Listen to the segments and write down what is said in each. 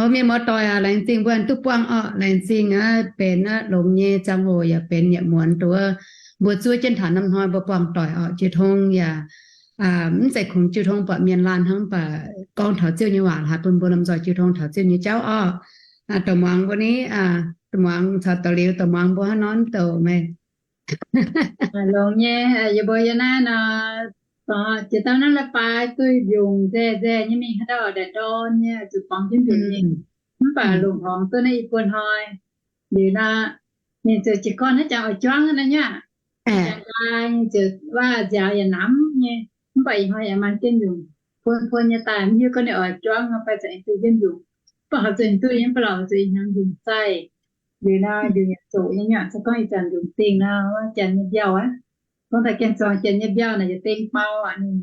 Mienh muoz-doic aac, laengz zingh mbuo duqv buangh orqc. Laengz zingh aqv, benx aqv, longx nyei ziangh hoc yaac benx yietc muonz duqv mbuo zuov jienv taux norm hnoi mbuo buangh doic orqc. Jiu Tong yaac mv zeiz kungx Jiu Tong buatc mienh laanh hnangv, mv baac gorngv taux Ziouv nyei waac haiz bun mbuo lomh nzoih Jiu Tong taux Ziouv nyei jauv orqc. Douc muangx mbuo ni, douc muangx caux douc liuz, douc muangx mbuo hnangv nor douc meih. Longx nyei, yie mbuo yie naaiv nor, jiex dauh naaiv la'baaix duih mbiungc nzeh nzeh nyei mingh haaix dauh ndaix ndorn nyei zuqc borngz jienv mbiungc mingh. Mv baac longc horngz duqv naaiv i buo hnoi liuz nor, ninh ziouc jiez gorn naaiv jangx oix juangv naaiv nyei aqv. Jangx nqaai ziouc waac nziaaux yaac namx nyei. Mv baac ih hnoi yaac maaih jienv mbiungc, puon puon nyei daaih, mv hiuv gorngv ninh oix juangv nor fai za'eix duih jienv mbiungc. Mv baac horpc zuqc duih nyei, mv baac lorqc horpc zuqc ih hnyangx mbiungc zaih. Liuz nor mbiungc yaac zoqc nyei nyuatc, se gorngv ih zanc mbiungc dingh nor, wuov janx nyei mbiauh aqv. Gorngv daaih gaengh zuangx janx nyei mbiauh naaic yietc ding mau aqv, ninh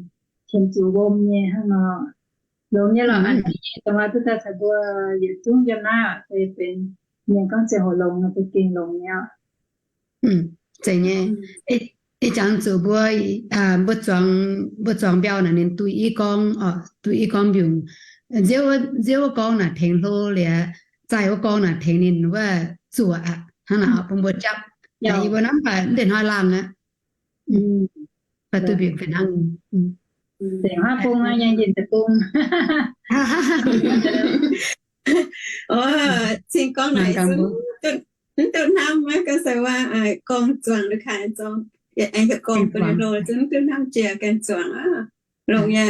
qiemx zuqc wuom nyei hnangv nor. Longx nyei lorqc, a'hneiv nyei dongh wuov duqv daaih caux mbuo yietc zungv yiem naaiv oc, se benx mienh gorngv ziangh hoc longx nor, za'gengh longx nyei oc. Zeiz nyei. Ih jangx zuqc mbuo, mbuo zuangx, mbuo zuangx mbiauh naaic ninh duih i gorngv, duih i gorngv mbiungc. Nziouv, nziouv wuov gorngv naaic tengx hlo liuz, zaih wuov gorngv naaic tengx ninh wuov zuoqc aqv. Hnangv naaic bun mbuo japv. Yie mbuo hnamv baac mv deix hnoi laangh aqv. Baac duih mbiungc fih hnangv. Cing gorngv naaic mv duqv hnamv, gorngv se waac gorngv zuangx, aengx heuc gorngv bun ninh hlo, mv duqv hnamv jiex gaengh zuangx. Longx nyei,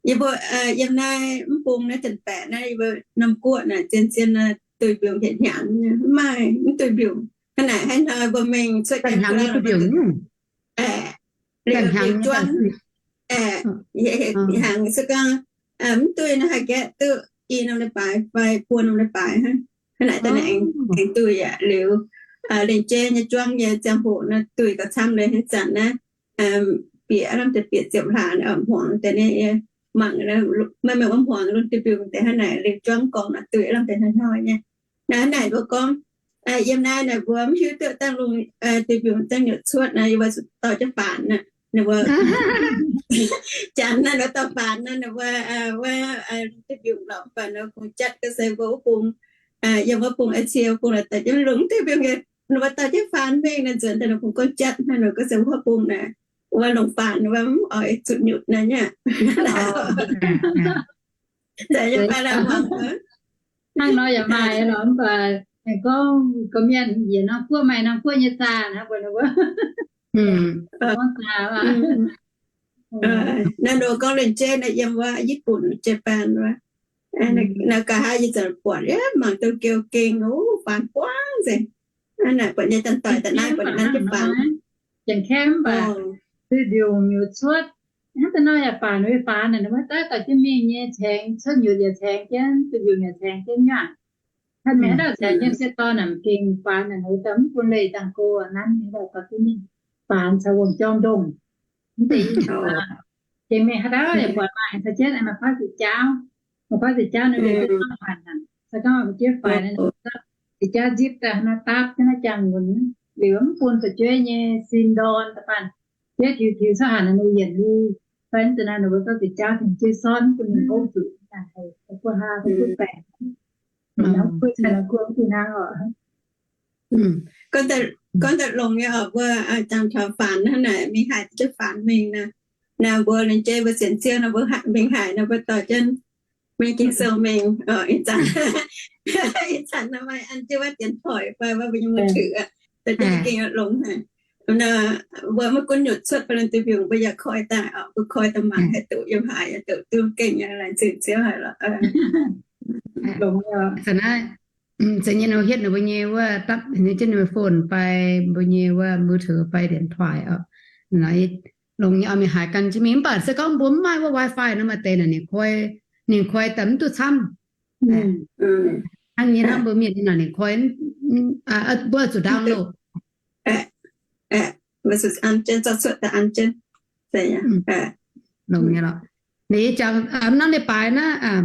yie mbuo yiem naaiv mv bung naaiv zanc baeqc naaiv, yie mbuo norm guoqv naaic zien zien duih mbiungc hietc hnyangx, mv maaih mv duih mbiungc. Hnangv naaic hnangv hnoi mbuo mingh cuotv hnyangx, mv duih mbiungc, liuz mbiungc juangv, hnyangx se gorngv mv duih nor haih gaeqv duqv i norm leiz-baaix fai buo norm leiz-baaix hnangv. Hnangv naaic daaih aengx duih aqv. Liuz lengc jeiv nyei juangv nyei ziangh hoc nor duih gauh camv leiz hnangv zanc naaiv. Bieqc lamh deix bieqc ziepc hlaax hmuangx deix nyei, mangc meih meih wuov hmuangx lungh duih mbiungc deix hnangv naaic, liuz juangv gorngv nor duih lamh deix hnoi-hnoi nyei. Naaiv hnangv naaic mbuo gorngv, yiem naaiv naaic mbuo mv hiuv duqv dangh lungh duih mbiungc dangh nyutc cuotv naaic, yie mbuo dorh jienv faanx aqv. Ninh mbuo janx naaiv nor dorh faanx naaiv, ninh mbuo wuov duih mbiungc lorqc, mv baac nor kungx jatv ga'sie mbuo wuov bung, yiem wuov bung Aa^sie wuov bung lorqc, dorh jienv lungh duih mbiungc, ninh mbuo dorh jienv faanx mingh naaic, nzuonx daaih ninh kungx gorngv jatv hnangv, ninh ga'sie wuov bung naaic, wuov longc faanx wuov mv oix zuqc nyutc naaic nyei. Hnangv nor yaac maaih lorqc, mv baac gorngv gorqv-mienh njiec norm guoqv maaih norm guoqv nyei zaah hnangv, mbuo gorngv zaah aqv. Naaiv nor gorngv lengc jeiv naaiv yiem wuov Yiv Bun, Japan wuov, naaiv nqa'haav yie zanc buatc mangc Tokyo gengh, faanx buangv nzengc. Buatc nyei janx-doic da'naaiv buatc naaiv jienv faanx. Janx-kaeqv mv baac se ndiuc nyutc cuotv, hnangv da'naaiv yaac faanx, faanx naaic, ninh mbuo daaih dorh jienv mingh nyei caengx, cuotv nyutc yaac caengx jienv, duqv mbiungc yaac caengx jienv nyei aqv. Hnangv mienh haaix dauh caengx jienv sieqv dorn naaic, gengh faanx naaic, ninh daaih mv bun leih dangh go, nanv ninh daaih dorh jienv mingh faanx caux wuom-jorm ndongh. Mv deix gengh mingh haaix dauh yaac buatc maaih caux jienv maaih paaiv ziqc jauv, maaih paaiv ziqc jauv ninh mbuo jienv faanx naaic, se gorngv mbuo jienv faanx naaic, ziqc jauv nzipv daaih naaiv dapv jienv naaiv jangx-nqunx liuz, mv bun fu'jueiv nyei sin ndorn da'faanh, jiex tiux tiux cuotv hanc ninh yienc lui, fai za'naaiv ninh mbuo zorqv ziqc jauv tengx jienv sortv, mv bun ninh gouv zuqc, guoqv haa, guoqv baengc, guoqv hnangv oc. Gorngv daaih longx nyei oc, mbuo jangx taux faanx hnangv naaic, mingh haiz jienv faanx mingh naaic, naaic mbuo liemh jeiv mbuo sienx Ziouv nor, mbuo mingh haiz nor, mbuo dorh jienv mingh Ging-Sou mingh. Ih zanc, ih zanc nor maaih an jienv wuov dienx toic fai wuov mbuo nyei mbuo tuix aqv, dorh jienv mingh gengh longx haic. Mbuo maiv gunv nyutc cuotv fai lungh duih mbiungc, mbuo yaac koi daaih oc, mbuo koi daaih mangc haih doqc yiem haaix, yaac doqc duqv gengh nyei, laengz zingh Ziouv haic lorqc. Longx nyei oc. Zanc naaiv, zanc nyei nor hietv ninh mbuo nyei wuov dapv jienv ninh mbuo phone fai mbuo nyei wuov mbuo tuix fai dienx toic oc. Longx nyei oc, mingh haiz gan jienv mingh. Mv baac se gorngv mbuo mv maaih wuov WiFi nor, maaih deix naaic ninh koi, ninh koi daaih mv duqv camv. Hnangv nyei hnangv mbuo mienh naaic ninh koi, mbuo zuqc download. Ninh jangx, mv, naaiv leiz-baaix naaiv,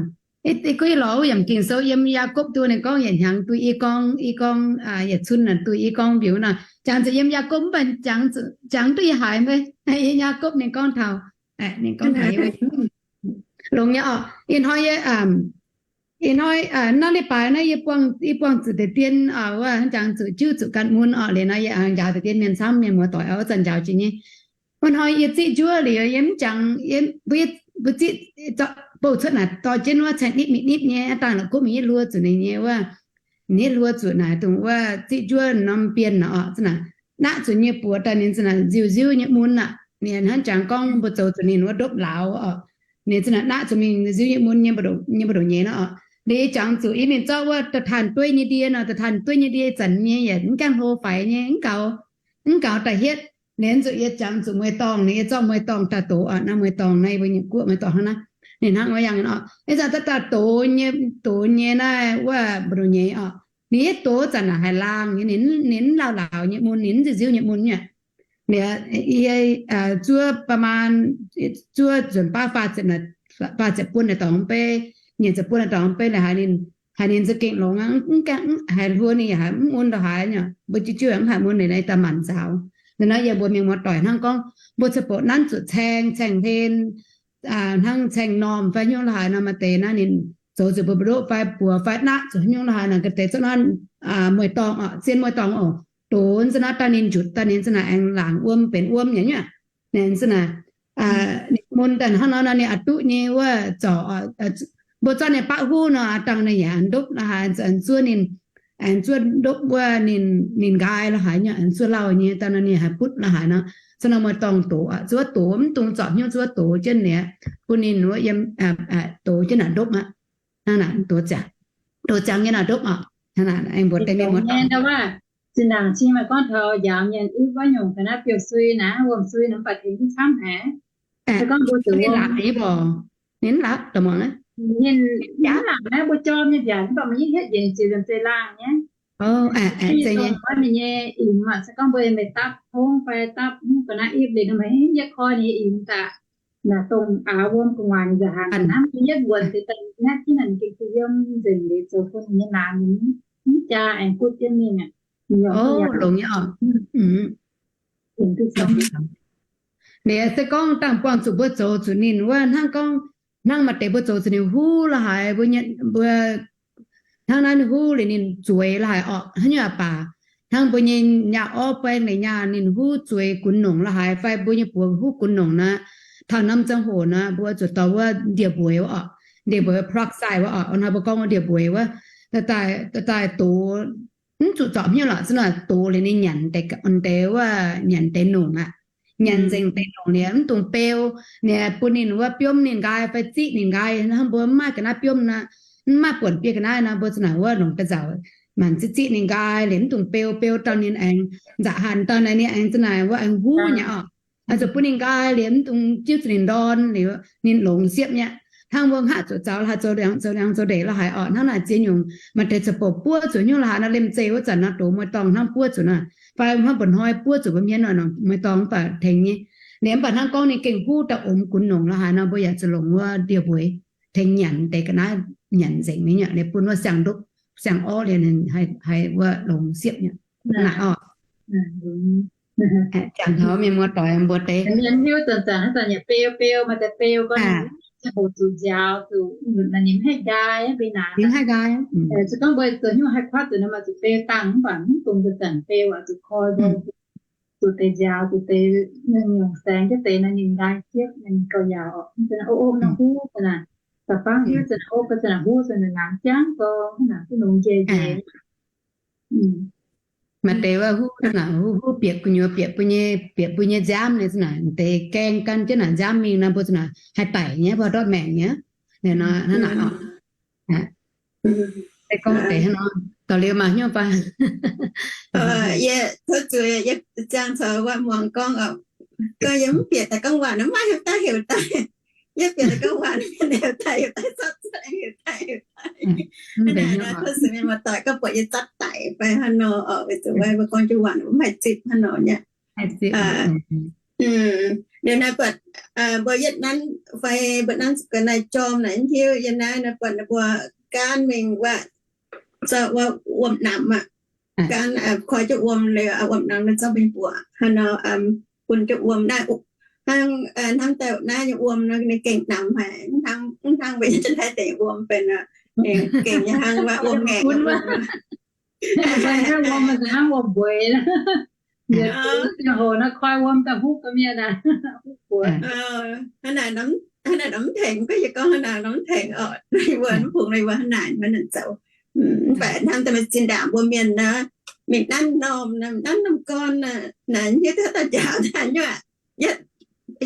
ih guv lorz wuov yaac Ging-Sou yiem Yaagorpc duqv ninh gorngv yietc hnyangx duqv i gorngv, i gorngv, yietc cun naaic duqv i gorngv mbiungc nor. Jangx zuqc yiem Yaagorpc mv baac jangx duqv yiem haaix maiv? Yiem Yaagorpc ninh gorngv taux, ninh gorngv taux longx nyei oc. Ih hnoi yie, ih hnoi naaiv leiz-baaix naaiv yie buangh zuqc deix dien wuov, jangx zuqc jiuv zuqc gan mun oc. Liuz nor yie njaaux deix dien mienh camv, mienh muoz-doic wuov zanc njaaux jiex nyei. Wuov hnoi yie ziqv njuov liuz yie mv jangx, mbuo ziqv bouh cuotv naaic dorh jienv wuov caengx nipv mingh nipv nyei, dangh la'kuqv mingh yietv hluo zuqc ninh nyei wuov, yietv hluo zuqc naaic dongh wuov ziqv njuov norm bienh oc, zanc naaic naqv zuqc nyei buoz daaih ninh zanc naaic nziu-nziu nyei mun aqv. Ninh hnangv jangx gorngv mbuo zoux zuqc ninh wuov ndopv lauz oc. Ninh zanc naaic naqv zuqc mingh nziu nyei mun nyei mbu'ndongx nyei nor oc. Liuz yie jangx zuqc yie mingh zorqv wuov da'taanh dueiv nyei ndie nor, da'taanh dueiv nyei ndie zanc nyei yaac mv gaengh hlo faix nyei, mv gaux, mv gaux daaih hietv. Liuz zuqc yie jangx zuqc mueiz-dorngh, ninh yie zorqv mueiz-dorngh daaih dox oc. Naaiv mueiz-dorngh naaiv yie mbuo nyei guoqv mueiz-dorngh hnangv naaiv. Ninh hnangv wuov yangh oc, yie zanc daaih daaih dox nyei, dox nyei naaiv wuov mbu'ndongx nyei oc. Ninh yietv dox zanc naaic haiz laangh nyei, ninh mv lauh lauz nyei mun, ninh mv nziu-nziu nyei mun nyei. Liuz yie zuov ประมาณ, zuov nzunc baav faah ziepc, faah ziepc buon naaic dorngx bei, nyic ziepc buon naaic dorngx bei liuz haiz ninh, haiz ninh za'gengh longx aqv, mv gaengh haiz hluo ninh yaac haiz mv mun lorz haaix nyei, mbuo jiuv jiuv mv haiz mun ninh daaih manc nzaaux. Liuz nor yie mbuox mienh muoz-doic hnangv gorngv mbuo ceix bouc nanv zuqc caeng, caeng hlen, hnangv caeng normh fai hnyouv lorz haaix nor, maaih deix naaiv ninh zoux zuqc mbu'ndongx fai buoz fai naqv zuqc hnyouv lorz haaix nor, ga'deix zorqv naaiv mueiz-dorngh oc, zien mueiz-dorngh oc, dox zanc naaiv daaih ninh njutc daaih ninh zanc naaic aengx laangc wuom benx wuom nyei nyei. Ninh zanc naaic, ninh mun daaih hnangv nor nor ninh a'duqv nyei wuov zorc, mbuo zorqv ninh baqv huv nor, dangh ninh yaac ndopv lorz haaix, zuov ninh, aengx zuov ndopv wuov ninh, ninh nqaai lorz haaix nyei, aengx zuov lauh nyei, dangh nor ninh haiz butv lorz haaix nor, zanc naaic mueiz-dorngh dox, zuov dox mv dungx zorpc hnyouv, zuov dox jienv liuz, bun ninh wuov yiem, dox jienv naaic ndopv aqv. Hnangv naaic dox ziangx, dox ziangx nyei naaic ndopv oc. Hnangv naaic aengx mbuox deix mienh muoz-doic. Zinh ndaangc cing maaih gorngv taux njaaux mienh ipv wuov nyungc ga'naaiv biouv-sui naaic, wuom-sui naaic mv baac tengx mv camv haic. Se gorngv mbuo zuqc wuom, ninh mv laatc, ninh mv laatc da'muangx, ninh mv laatc naaiv mbuo jorm nyei mbiaauc mv baac maiv hietv njiec ziux nzemc zeiv laangh nyei. Ninh nyei imx aqv, se gorngv mbuo meih dapv tongv fai dapv mv ga'naaiv ipv liuz nor, maiv hietv koi ninh nyei imx daaih. Naaic dongh aav wuom gu'nguaaic nza'haaix hnangv, mbuo yietv wuonx deix daaih nyatv jienv naaic gengh se yiem nzengc liuz zoux bun ninh nyei naamh mv jaa aengx butv jienv mingh aqv. Longx nyei oc. Liuz se gorngv dangh buangh zuqc mbuo zoux zuqc ninh wuov hnangv gorngv, hnangv maaih deix mbuo zoux zuqc ninh huv lorz haaix, mbuo, mbuo hnangv naaiv huv liuz ninh zueiz lorz haaix orqc, hnangv nyungc aqv baac. Hnangv mbuo nyei nyaah orv baeng liuz nyaah ninh huv zueiz gunx nongc lorz haaix fai mbuo nyei buoz huv gunx nongc nor, taux norm ziangh hoc nor mbuo zuqc dorh wuov ndie-mbueiz wuov orqc, ndie-mbueiz peroxide wuov orqc, nor mbuo gorngv wuov ndie-mbueiz wuov, daaih, daaih dox, mv zuqc zorpc hnyouv lorqc, za'naaic dox liuz ninh nyanc deix, deix wuov nyanc deix nongc aqv. Nyanc nzengc deix nongc liuz mv dungx beu, ninh bun ninh wuov biomv ninh nqaai fai ziqv ninh nqaai. Hnangv mbuo mv maaih ga'naaiv biomv nor, mv maaih buonc biei ga'naaiv nor, mbuo za'naaic wuov longc daaih nzauc. maanc ziqv ziqv ninh nqaai liuz mv dungx beu, beu dauh ninh aengx nzaqc hanc dauh naaic ninh aengx za'naaic wuov aengx huv nyei oc. Oix zuqc bun ninh nqaai liuz mv dungx jiuv zuqc ninh ndorn liuz ninh longx siepv nyei. Hnangv mbuo hngaqv zuqc zaux la'haaix zoux liangx zoux liangx zoux ndeic la'haaix oc, hnangv naaic ziex nyungc maaih deix zuqc bouc buov zuqc nyungc la'haaix nor, liemh zeih wuov zanc nor doz mueiz dorngh hnangv buov zuqc nor, fai hnangv mba'hnoi buov zuqc mbuo mienh mueiz dorngh mv baac tengx nyei. Liuz mv baac hnangv gorngv ninh gengh huv daaih omx gunx nongc la'haaix nor, mbuo yaac zuqc longc wuov ndie-mbueiz tengx nyanc deix ga'naaiv, nyanc nzengc nyei, liuz bun wuov siang-ndopv siang-orv liuz ninh haih wuov longx siepv nyei. Naaic oc. Jangx taux mienh muoz-doic mbuo deix. Mienh hiuv zanc-zanc haaix zanc yaac beu beu maaih deix beu gorngv ziangh hoc zuqc nziaaux zuqc naaic ninh mv haih nqaai, mv haih nqaai. Se gorngv mbuo zoux hnyouv haih kuaatv zuqc nor maaih zuqc beu dangh mv baac mv dungx zanc-zanc beu aqv, zuqc koi mbuo zuqc deix nziaaux zuqc deix nyungc-nyungc saengx jienv deix nor ninh nqaai siepv, ninh gauh yaauc oc. Mv baac o, o, naaiv huv zanc naaic, da'faanh hiuv zanc naaic, o, ga'zanc naaic huv zanc naaic namx jangv gorngv naaic duqv longx nqaai. Maaih deix wuov huv naaic, huv, huv bieqc gu'nyuoz, bieqc mbuo nyei, bieqc mbuo nyei nziaamv nyei, zanc naaic deix gaeng gan jienv naaic nziaamv mingh nor, mbuo zanc naaic haih daic nyei, mbuo ndortv maengc nyei. Liuz nor hnangv naaic oc. Se gorngv deix hnangv nor, daux liuz maaih hnyouv fai? Yie tov zuiz, yie ziangh caux waac-muangx gorngv oc, gorngv yie mv bieqc daaih gorngv waac nor maiv heuc daaih heuc daaih. Yie bieqc daaih gorngv waac nor mienh heuc daaih heuc daaih, zorqv zorqv heuc daaih heuc daaih. Hnangv naaic nor, tov zuiz mienh muoz-doic gorngv buatc yie zatv daic fai hnangv nor oc, weic zuqc mbuo gorngv jienv waac mv haih zipv hnangv nor nyei. Liuz naaiv buatc mbuo yietv nanv fai mbuo nanv ga'naaiv jorm naaic, hiuv yie naaiv, naaiv buatc ninh mbuo gaanv mingh wuov, zorqv wuom-namx aqv. Gaanv koi jienv wuom liuz, wuom-namx naaiv zorqv mingh buoqc hnangv nor, bun jienv wuom naaiv, hnangv, hnangv daaih naaiv nyei wuom nor ninh gengh namx haic, mv hnangv mbuo nyei Janx-Taiv deix wuom benx, gengh nyei hnangv wuov wuom-ngaengc. Hnangv wuom, hnangv wuom-mbueix. Ziangh hoc naaiv koi wuom daaih huv ga'mienh aqv. Hnangv naaic mv tengx, gorngv yie gorngv hnangv naaic mv tengx oc, ninh mbuo mv bungx ninh mbuo hnangv naaic mv nangc zoux. Mv baac hnamv daaih maaih zinh ndaangc mbuo mienh nor, mingh nanv normh, nanv normh gorn naaic, hiuv duqv daaih njaaux daaih nyei aqv.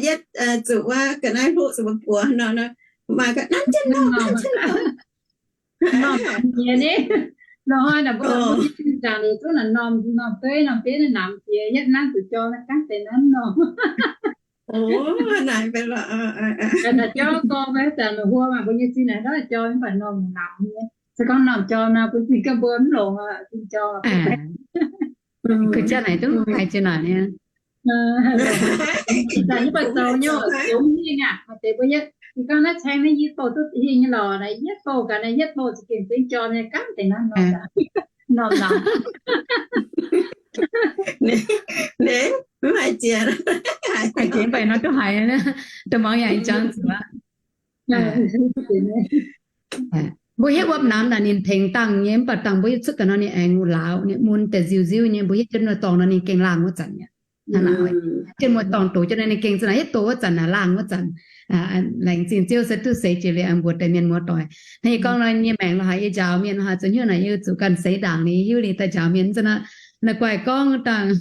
Yietv zuqc wuov ga'naaiv hluqv zuqc mbuo buoz nor, maaih ga'naaiv jienv normh, jienv normh. Normh jiex ni. Loz-hnoi naaic mbuo zinh ndaangc liuz duqv naaic normh, normh dueiv normh bieiv naaic namx jiex, yietv nanv zuqc jorm naaiv gaanv deix nanv normh. Naaic jauv gorngv maiv zanc maiv huo maah, mbuo nyei zinh naaic ndortv jorm mv baac normh namx nyei. Se gorngv normh jorm nor, bun zinh gauh mbuo mv longx, zinh jorm. Kuv jauv naaic duqv haiz jiex naaic nyei. Ih zanc yie buatc zoux nyei oc, zoux hingh aqv. Maaih deix mbuo yietv, yie gorngv naaiv caeng naaiv yie bouh duqv hingh nyei lorqc, naaiv yietv bouh gaax, naaiv yietv bouh za'gengh zengv jorm nyei, gaanv deix naaiv normh. Normh namx. Ninh mv haiz jiex, haiz jiex mv baac nor duqv haiz, da'muangx yaac jangx zuqc aqv. Mbuo hietv wuom-namx naaic ninh tengx dangh nyei, mv baac dangh mbuo yietv cuotv daaih nor ninh aengx laauc, ninh mun daaih nziu-nziu nyei. Mbuo hietv jienv wuov dorngh nor ninh gengh laangh wuov zanc mi'aqv. Jienv wuov dorngh doz jienv nor ninh gengh za'naaic hietv doz wuov zanc naaic laangh wuov zanc. Laengz zingh Ziouv se duqv seix jiex liuz aengx mbuox deix mienh muoz-doic. Hnangv yie gorngv nor, yie nyei maengc lorqc haaix, yie njaaux mienh lorqc haaix, zoux hnyouv naaic yie zuqc ganh seix ndaangc liuz hiuv liuz daaih njaaux mienh. Zanc naaiv guaih gorngv dangh,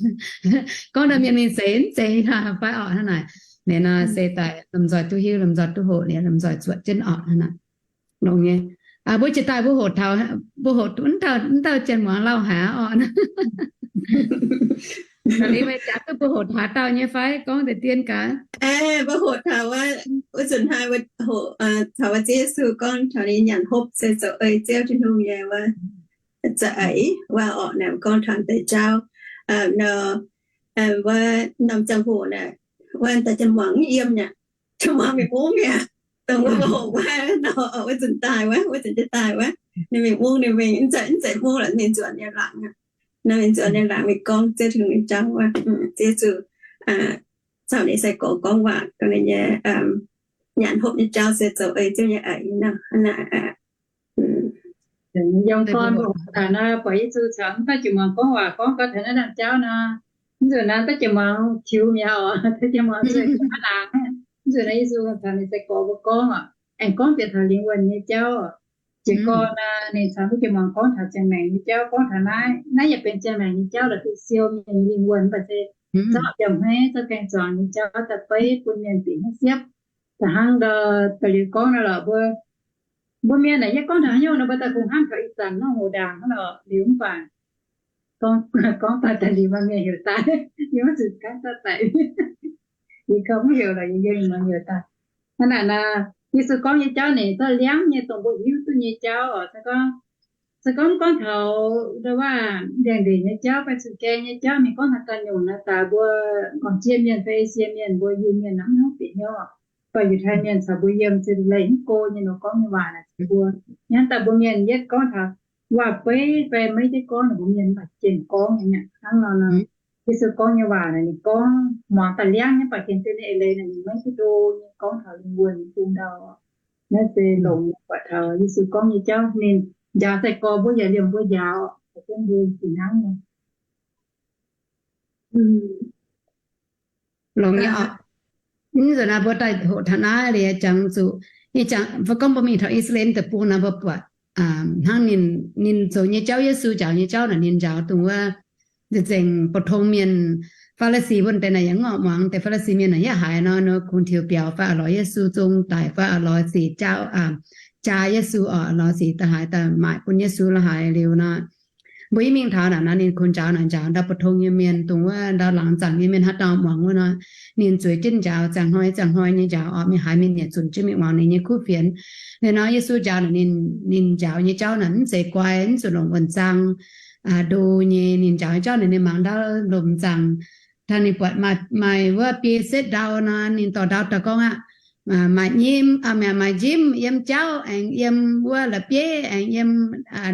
gorngv dangh mienh mingh seix mv zeiz fai orqc hnangv naaic. Liuz nor se daaih lomh nzoih duqv hiuv, lomh nzoih duqv hoqc, liuz lomh nzoih zuotc jienv orqc hnangv naaic. Longx nyei. Mbuo jiex daaih mbuo hoqc taux, mbuo hoqc mv dauh, mv dauh janx muangx lauh haic orqc. Liuz meih jangx duqv mbuo hoqc taux dauh nyei fai gorngv deix dien gaax. Mbuo hoqc taux wuov, wuov nzunc hnoi hoqc taux wuov Ziouv Yesu gorngv taux ninh nyanc hopv se zoux ei Ziouv Tin-Hungh nyei wuov, za'eix wuov orqc naaic, gorngv taux deix jauv nor, wuov norm ziangh hoc naaic, wuov daaih janx muangx mv yiem nyei, janx muangx mingh mungv mi'aqv. Dongh wuov hoqc wuov nor, wuov zanc daaih wuov, wuov zanc jiez daaih wuov, ninh mingh mungv, ninh mingh mv zeiz, mv zeiz mungv lorqc, ninh nzuonx nyei laangz aqv. Ninh mingh nzuonx nyei laangz mingh gorngv Ziouv Tin-Hungh nyei jauv wuov, Ziouv Yesu caux ninh sai-gorx gorngv waac, gorngv ninh nyei nyanc hopv nyei jauv se zoux ei Ziouv nyei eix nor. Yiem gorn naaic buatc Yesu caux mv dauh jiex muangx gorngv waac, gorngv gau taux naaiv ndaamv jauv nor, mv nzunc naaiv dauh jiex muangx tiux mi'aqv oc, dauh jiex muangx nzueic ga'naaiv laangz. Mv nzunc naaiv Yesu caux ninh sai-gorx mbuo gorngv oc, aengx gorngv bieqc taux lingh wuonh nyei jauv oc. Jiez gorn naaic ninh caux mbuo jiex muangx gorngv taux ziangh maengc nyei jauv, gorngv taux naaiv, naaiv yaac benx ziangh maengc nyei jauv lorqc, duqv siou mienh nyei lingh wuonh, mv baac se zorqv biomv hmeiv, zorqv gaeng-zuangx nyei jauv daaih beiv bun mienh bieqc hnyouv siepv. Da'hnangv ndau, da'liuz gorngv naaiv lorqc, mbuo Mbuo mienh naaic yie gorngv taux haaix nyungc nor, mbuo daaih kungx hnamv taux ih zanc hnangv hoc ndaangc hnangv nor liuz mv baac gorngv, gorngv daaih daaih liuz maaih mienh heuc daaih, yie maiv zuqc gaanv daaih daic. Yie gorngv mv heuc lorqc, yie yiem mienh heuc daaih. Hnangv naaic nor, Yesu gorngv nyei jauv ninh zorqv liangv nyei dongh mbuo hiuv duqv nyei jauv oc. Se gorngv, se gorngv gorngv taux ndau waac ndiangx-ndeic nyei jauv fai zuqc gaeng nyei jauv, mingh gorngv haaix daaih nyungc naaic daaih mbuo m'nqorngv jiex mienh fai Esie mienh mbuo Iu-Mienh naaic mv hnangv bieqc hnyouv oc. Fai Yiutai Mienh caux mbuo yiem ziouc leih mv go nyei nor gorngv nyei waac naaic mbuo, hnangv daaih mbuo mienh yietv gorngv taux waac-beiv fai maiv yietv gorngv naaic mbuo mienh mv baac jienh gorngv nyei mi'aqv. Hnangv nor nor, Yesu gorngv nyei waac naaic ninh gorngv muangx daaih liangv nyei, mv baac gengh deix ninh eix leiz naaic ninh maiv duqv ndo nyei gorngv taux lingh wuonh nyei bung ndau. Naaiv se longx nyei buatc taux Yesu gorngv nyei jauv ninh njaaux sai-gorx mbuo yaac liemh mbuo njaaux, mbuo fih hnangv nyei. Longx nyei oc. Mv nzunc naaiv mbuo daaih hoqc taux naaiv liuz jangx zuqc, fai gorngv mbuo mingh taux I^saa^laa^en deic-bung naaic mbuo buatc hnangv ninh, ninh zoux nyei jauv, Yesu njaaux nyei jauv naaic ninh njaaux dongh wuov nzengc, bou tong mienh, Faa^li^si wuov deix naaic yaac mv oix muangx. Deix Faa^li^si mienh naaic yaac haiz nor, ninh kungx tiux biaux fai oix lorz Yesu zong daic fai oix lorz sic jaa, jaa Yesu oc, lorz sic da'haaix daaih maaic bun Yesu la'haaix liuz nor, mbuo yie mingh taux naaic nor ninh kungx njaaux naaic njaaux ndau bou tong nyei mienh, dongh wuov ndau laangz zaangc nyei mienh haaix dauh muangx wuov nor, ninh zueiz jienv njaaux ziangh hnoi ziangh hnoi nyei njaaux oc. Mingh haaix mienh yaac zunc jienv mingh muangx ninh nyei kuv fienx. Liuz nor Yesu njaaux naaic ninh, ninh njaaux nyei jauv naaic mv zeiz guai, mv zuqc longc wuonh zaang ndo nyei. Ninh njaaux nyei jauv naaic ninh mangc ndau lomc zaangc, taux ninh buatc maaih wuov biei setv ndau nor, ninh dorh ndau daaih gorngv aqv, maaih njimv, maaih njimv yiem jauv aengx yiem wuov la'bieiv aengx yiem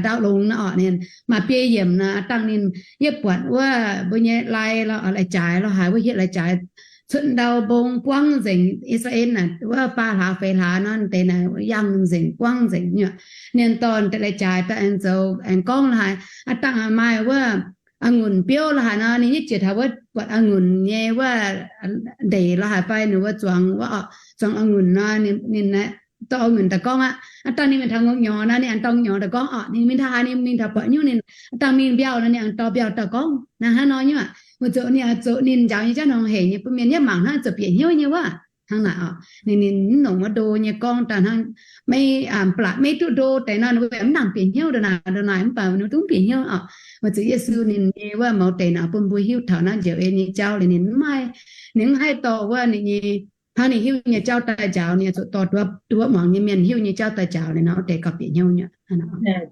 ndau longx nor oc. Ninh maaih biei yiemc nor, dangh ninh yietv buatc wuov mbuo nyei lai, lai-jaaix lorqc, haiz wuov hietv lai-jaaix cuotv ndau mbong buangv nzengc. I^saa^laa^en naaic wuov faam hlaax feix hlaax nor deix naaic yangh nzengc buangv nzengc nyei. Ninh dorh deix lai-jaaix daaih aengx zoux aengx gorngv la'haaix, aav dangh maaih wuov a'ngunc biouv la'haaix nor, ninh yietv jiex taux wuov buatc a'ngunc nyei wuov ndeic la'haaix fai ninh wuov zuangx, wuov zuangx a'ngunc nor, ninh dorh a'ngunc daaih gorngv aqv. Aav dangh ninh mingh taux ngongh nyorx nor, ninh aengx dorh ngongh nyorx daaih gorngv oc. Ninh mingh taux haaix, ninh mingh taux buatc nyungc, ninh aav dangh mingh mbiauh nor, ninh aengx dorh mbiauh daaih gorngv. Naaiv hnangv nor nyei aqv. Weic zuqc ninh, zuqc ninh njaaux nyei jauv nor hec nyei, bun mienh yietv mangc hnangv zuqc bieqc hnyouv nyei wuov. Hnangv naaic oc. Ninh, ninh mv nongc wuov ndo nyei gorngv daaih hnangv, maiv, ba'laqc maiv duqv ndo deix nor, ninh mbuo mv nangc bieqc hnyouv ndo naaic, ndo naaic mv baac ninh mv duqv bieqc hnyouv oc. Weic zuqc Yesu ninh nyei wuov mouz deix naaic bun mbuo hiuv taux naaiv njoux en nyei jauv liuz ninh mv maaih, ninh mv haih dorh wuov ninh nyei, hnangv ninh hiuv nyei jauv daaih njaaux, ninh zuqc dorh wuov muangx nyei mienh hiuv nyei jauv daaih njaaux liuz nor, wuov deix gauh bieqc hnyouv nyei.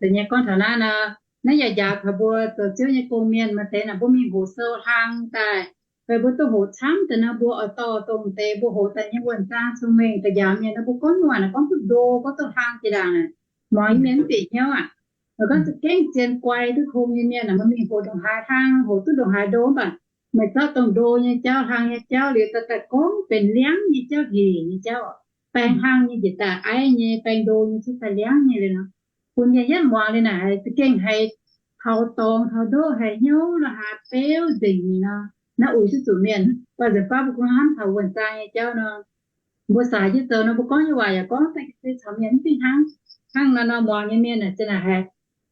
Deix nyei gorngv taux naaiv nor, naaiv yaac njaaux taux mbuo zoux Ziouv nyei gong-mienh maaih deix naaic mbuo mingh hoqc sou hlang daaih, fai mbuo duqv hoqc camv daaih nor, mbuo oix dorh dongh deix mbuo hoqc daaih nyei wuonh zaang cong-mengh daaih njaaux mienh nor, mbuo gorngv nyungc waac naaic gorngv duqv ndo, gorngv duqv hlang jiex ndaangc naaic, muangx nyei mienh mv bieqc hnyouv aqv. Gorngv za'gengh zien guai duqv kong nyei mienh aah, meih mingh hoqc ndongc haaix hlang, hoqc duqv ndongc haaix ndo, mv baac meih zorqv dongh ndo nyei jauv, hlang nyei jauv liuz daaih, daaih gorngv benx liangv nyei jauv, hec nyei jauv, baeng hlang nyei njiec daaih aiv nyei, baeng ndo nyei cuotv daaih liangv nyei liuz nor, bun mienh yietv muangx liuz naaic za'gengh haiz taux dorngx taux ndoqv, haiz hnyouv la'haaix beuv nzengc nyei nor, naaiv uix duqv zuqc mienh. Baac nzunc baav mbuo kungx hnamv taux wuonh zaang nyei jauv nor, mbuo saax jienv zoux nor, mbuo gorngv nyei waac yaac gorngv daaih gengh se caux mienh mv fih hnangv. Hnangv nor nor muangx nyei mienh aah, zinh naaic haiz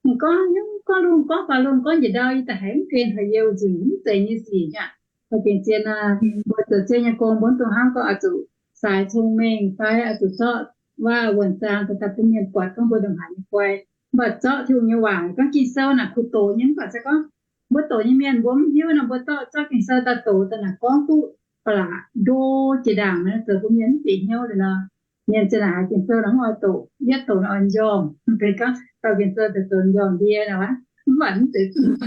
ninh gorngv, gorngv lungh gorngv faaux lungh gorngv njiec ndau, yie daaih haiz mv guen taux yie nzunc, mv zeiz nyei sic aqv. Mv baac gengh zien nor, mbuo zoux Ziouv nyei gong mbuo mv dungx hnamv gorngv oix zuqc saaix cong-mengh fai oix zuqc zorqv waac wuonh zaang daaih bun mienh buatc gorngv mbuo ndongc haaix nyei guai. Mv baac zorqv Tin-Hungh nyei waac, gorngv Ging-Sou naaic kuh doqc nyei, mv baac se gorngv mbuo doqc nyei mienh mbuo mv hiuv nor, mbuo zorqv, zorqv Ging-Sou daaih doqc daaih naaic gorngv duqv ba'laqc ndo jiex ndaangc nor, zoux bun mienh mv bieqc hnyouv liuz nor, mienh zinh naaic haiz Ging-Sou naaic mv oix doqc, yietv doqc naaic oix njormh. Gorngv dorh Ging-Sou daaih zoux njormh ndie nor, mv baac mv zeiz zuqc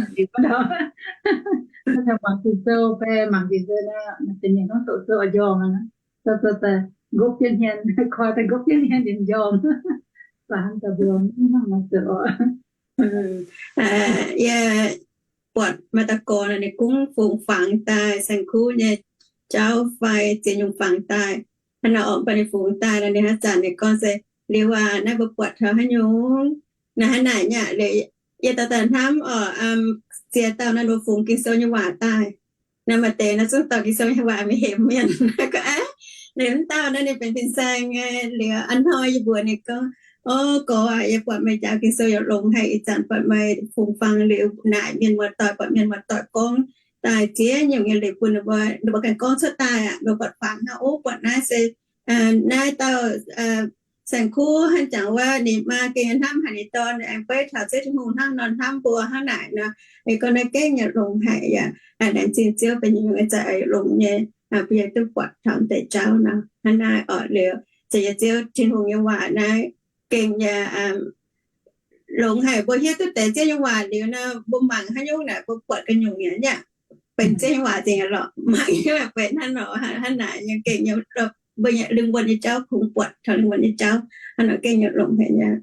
mangc Ging-Sou fai mangc Ging-Sou nor, maaih deix mienh gorngv doqc sou oix njormh nor, sou daaih nqopv jienv hmien, koi daaih nqopv jienv hmien liemh njormh. Baac hnangv daaih mbuo mv hnangv nor zoux oc. Yie buatc maaih dauh gorx nor, ninh gunv fungx fangx daaih, saeng-kuv nyei jauv fai ziex nyungc fangx daaih. Hnangv nor orqc, mv baac ninh fungx daaih nor, ninh haaix zanc ninh gorngv se, liuz aac, naaiv mbuo buatc taux haaix nyungc, naaiv hnangv naaic nyei aqv. Liuz yie dauh dauh hnamv orqc, ziex dauh naaiv ninh mbuo fungx Ging-Sou nyei waac daaih. Naaiv maaih deix naaiv zungv dorh Ging-Sou nyei waac mingh hemx mienh. Naaiv gorngv, aav, liuz mv dauh naaiv ninh benx fin-saeng nyei. Liuz a'hnoi yie mbuox ninh gorngv, o, gorx aac, yie buatc meih njaaux Ging-Sou yaac longx haic. Ih zanc buatc meih fungx fangx liuz naaic mienh muoz-doic, buatc mienh muoz-doic gorngv daaih ziex nyungc nyei leiz bun ninh mbuo, ninh mbuo ganh gorngv cuotv daaih aqv. Ninh mbuo buatc fangx hnangv, o, buatc naaiv se naaiv dauh Saeng-kuv hnangv jangx wuov, ninh maa gengh hnamv haic ninh dorn, aengx beiv taux Ziouv Tin-Hungh hnangv nor hnamv mbuo hnangv naaic nor, ei gorngv naaiv gengh nyei longx haic yaac. Laengz zingh Ziouv benx nyungc, za'eix longx nyei, mbuo yaac duqv buatc taux deix jauv nor hnangv naaiv orqc. Liuz, za'eix Ziouv Tin-Hungh nyei waac naaiv gengh nyei longx haic. Mbuo hiuv duqv deix Ziouv nyei waac liuz nor, mbuo mangc haaix nyungc naaic mbuo buatc ga'nyungc nyei aqv. Benx Ziouv nyei waac nzengc lorqc, mangc nyei benx hnangv nor, hnangv naaic nyei gengh nyei, mbuo nyei lingh wuonh nyei jauv kungx buatc taux lingh wuonh nyei jauv, hnangv naaic gengh nyei longx haic nyei.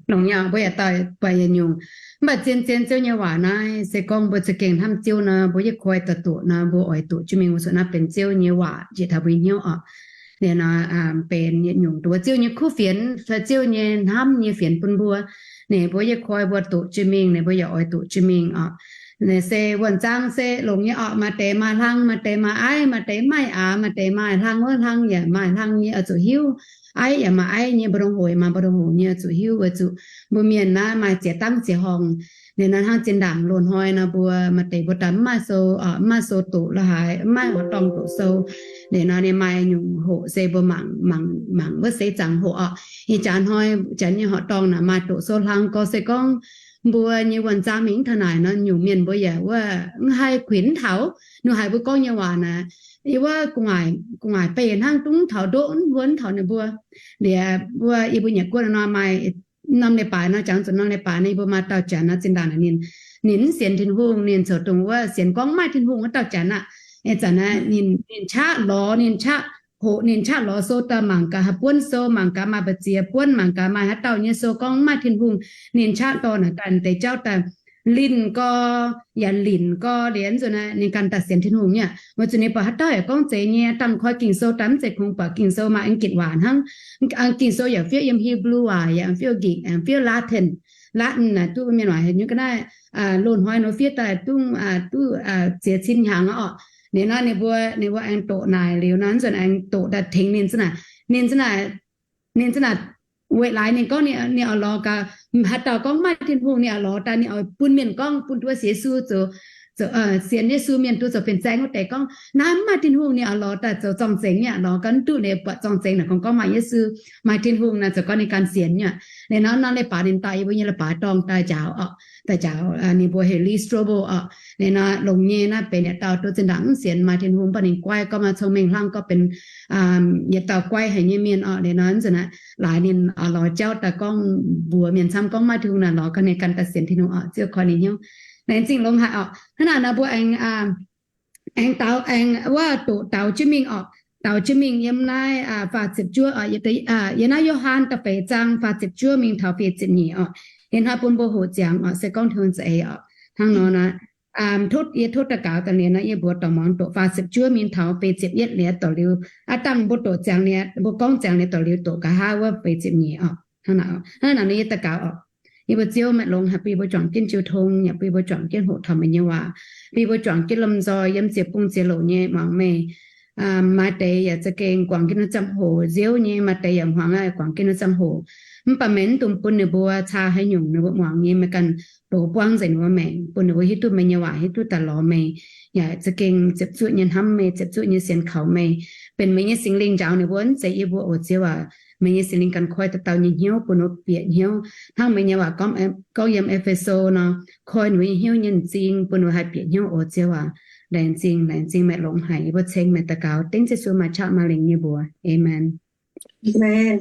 Longx nyei, mbuo yaac daaih buatc yietc nyungc. Mv baac zien-zien Ziouv nyei waac naaiv se gorngv mbuo za'gengh hnamv Ziouv nor, mbuo yie koi daaih doqc nor, mbuo oix doqc jienv mingh, mbuo zuqc naaiv benx Ziouv nyei waac njiec taux mbuo nyei hnyouv orqc. Ninh nor benx yietc nyungc nduov Ziouv nyei kuv fienx fai Ziouv nyei hnamv nyei fienx bun mbuo. Ninh mbuo yie koi mbuo doqc jienv mingh, ninh mbuo yaac oix doqc jienv mingh orqc. Naaiv se wuonh zaang se longx nyei orqc, maaih deix maaih hlang, maaih deix maaih aiv, maaih deix maaih aax, maaih deix maaih hlang wuov hlang yaac maaih hlang nyei oix zuqc hiuv, aiv yaac maaih aiv nyei, mbu'ndongx hoc yaac maaih mbu'ndongx hoc nyei oix zuqc hiuv, weic zuqc mbuo mienh naaiv maaih ziex dangv ziex horngh. Ninh nor hnangv zinh ndaangc loz-hnoi nor mbuo maaih deix mbuo daaih mv maaih sou, mv maaih sou doqc la'haaix, mv maaih horqc dorngh doqc sou. Ninh nor ninh maaih nyungc hoqc se mbuo mangc, mangc, mangc wuov seix zaangc hoqc orqc. Ih jaax hnoi janx nyei horqc dorngh naaic maaih doqc sou hlang gorx. Se gorngv mbuo nyei wuonh zaang mingh mv taux naaic nor, nyungc mienh mbuo yaac wuov mv haih kuinx mv taux ninh haiz mbuo gorngv nyei waac naaic. Yie wuov gu'nguaaic, gu'nguaaic beih hnangv dungv taux ndoqv mv mbuo mv taux ninh mbuo. Liuz mbuo yie mbuo nyei guoqv nor maaih norm leiz-baaix nor, jangx zuqc norm leiz-baaix nor, yie mbuo maaih dauh janx nor zinh ndaangc ninh, ninh mv sienx Tin-Hungh, ninh zoux dongh wuov sienx gorngv maaih Tin-Hungh wuov dauh janx aqv. Ih zanc naaiv ninh, ninh qaqv lorz, ninh qaqv hoqc, ninh qaqv lorz sou daaih mangc gaax, haih buonv sou, mangc gaax maaih mbu'ziex buonv, mangc gaax maaih haaix dauh nyei sou gorngv maaih Tin-Hungh. Ninh qaqv dorh naaic ganh deix jauv daaih linh gorx, yaac linc gorx liuz nzunc naaiv ninh ganh daaih sienx Tin-Hungh nyei aqv. Weic zuqc ninh buatc haaix dauh yaac gorngv zeiz nyei, dangh koi Ging-Sou daaih mv zeiz kungx buatc Ging-Sou maaih aengx gitv waac hnangv. Ging-Sou yaac fiev yiem Hebrew waac, yaac fiev Gikc, fiev Latin. Latin naaic duqv mienh waac heuc nyungc ga'naaiv, loz-hnoi nor fiev daaih dungv, duqv ziex cin hnyangx orqc. Ninh nor ninh mbuo, ninh mbuo aengx doqc naaic liuz nor nzunc aengx doqc daaih tengx ninh za'naaic, ninh za'naaic, ninh za'naaic weic laaix ninh gorngv ninh oix lorz gaax, haaix dauh gorngv maaih Tin-Hungh ninh oix lorz daaih ninh oix bun mienh gorngv, bun duqv sienx Yesu zoux, sienx Yesu mienh duqv zoux fin-saeng wuov deix gorngv naaiv mv maaih Tin-Hungh ninh oix lorz daaih zoux zorng-zengx, ninh oix lorz gaax duqv ninh buatc zorng-zengx naaic kungx gorngv maaih Yesu, maaih Tin-Hungh naaic zoux gorngv ninh ganh sienx nyei aqv. Liuz nor norm leiz-baaix ninh daaih yie mbuo nyei leiz-baaix dorngh daaih njaaux orqc, daaih njaaux ninh mbuo heuc Lee Strobel orqc. Liuz nor longx nyei naaiv benx yietc dauh duqv zinh ndaangc mv sienx maaih Tin-Hungh, mv baac ninh guaiv gorngv maaih cong-mengh hlaang gorngv benx yietc dauh guaiv haic nyei mienh orqc. Liuz nor nzunc naaiv laaix ninh lorz jauv daaih gorngv mbuox mienh camv gorngv maaih Tin-Hungh naaic lorz gaax ninh ganh daaih sienx Tin-Hungh orqc. Ziouv koi ninh hnyouv. Laengz zingh longx haic orqc. Hnangv naaic nor mbuo aengx, aengx daux, aengx wuov doqc daux jienv mingh orqc. Daux jienv mingh yiem naaiv faah ziepc juov orqc. Yiem naaiv Yo^han da'feix zaang faah ziepc juov mingh taux feix ziepc nyeic orqc. Yie hnamv bun mbuo hoqc ziangx orqc, se gorngv Tin-Hungh za'eix orqc. Hnangv nor naaiv, tov, yie tov daux gaux daaih liuz nor yie mbuox dorh muangx doqc faah ziepc juov mingh taux feix ziepc yietv liuz dorh liuz, aav dangh mbuo doqc ziangx liuz, mbuo gorngv ziangx liuz dorh liuz doqc nqa'haav wuov feix ziepc nyeic orqc. Hnangv naaic, hnangv naaic nor yie daux gaux orqc. Yie mbuo Ziouv, meih longx haic bun yie mbuo juangc jienv jiu tong, yaac bun yie mbuo juangc jienv hoqc taux meih nyei waac, bun yie mbuo juangc jienv lomh nzoih yiem ziec bung ziec louc nyei muangx meih. Maaih deix yaac za'gengh guangc jienv wuov ziangh hoc nziouv nyei, maaih deix yaac hmuangx aqv guangc jienv wuov ziangh hoc. Mv baac meih mv dungx bun ninh mbuo caa haaix nyungc ninh mbuo muangx nyei, meih ganh dox buangv nzengc ninh mbuo maengc, bun ninh mbuo hiuv duqv meih nyei waac, hiuv duqv daaih lorz meih, yaac za'gengh ziepc zuoqv nyei hnamv meih, ziepc zuoqv nyei sienx kaux meih, benx meih nyei Singx Lingh njaaux ninh mbuo, mv zeiz yie mbuo oc Ziouv aac. Meih nyei Singx Lingh ganh koi dauh dauh nyei hnyouv bun ninh mbuo bieqc hnyouv. Hnangv meih nyei waac gorngv, gorngv yiem E^fe^so nor, koi ninh mbuo nyei hnyouv nyei m'zing bun ninh mbuo haih bieqc hnyouv oc Ziouv aac. Laengz zingh, laengz zingh, meih longx haic. Yie mbuo ceng meih daux gaux dengv Yesu maaih qaqv maaih lengh nyei mbuox. Aamen. Aamen.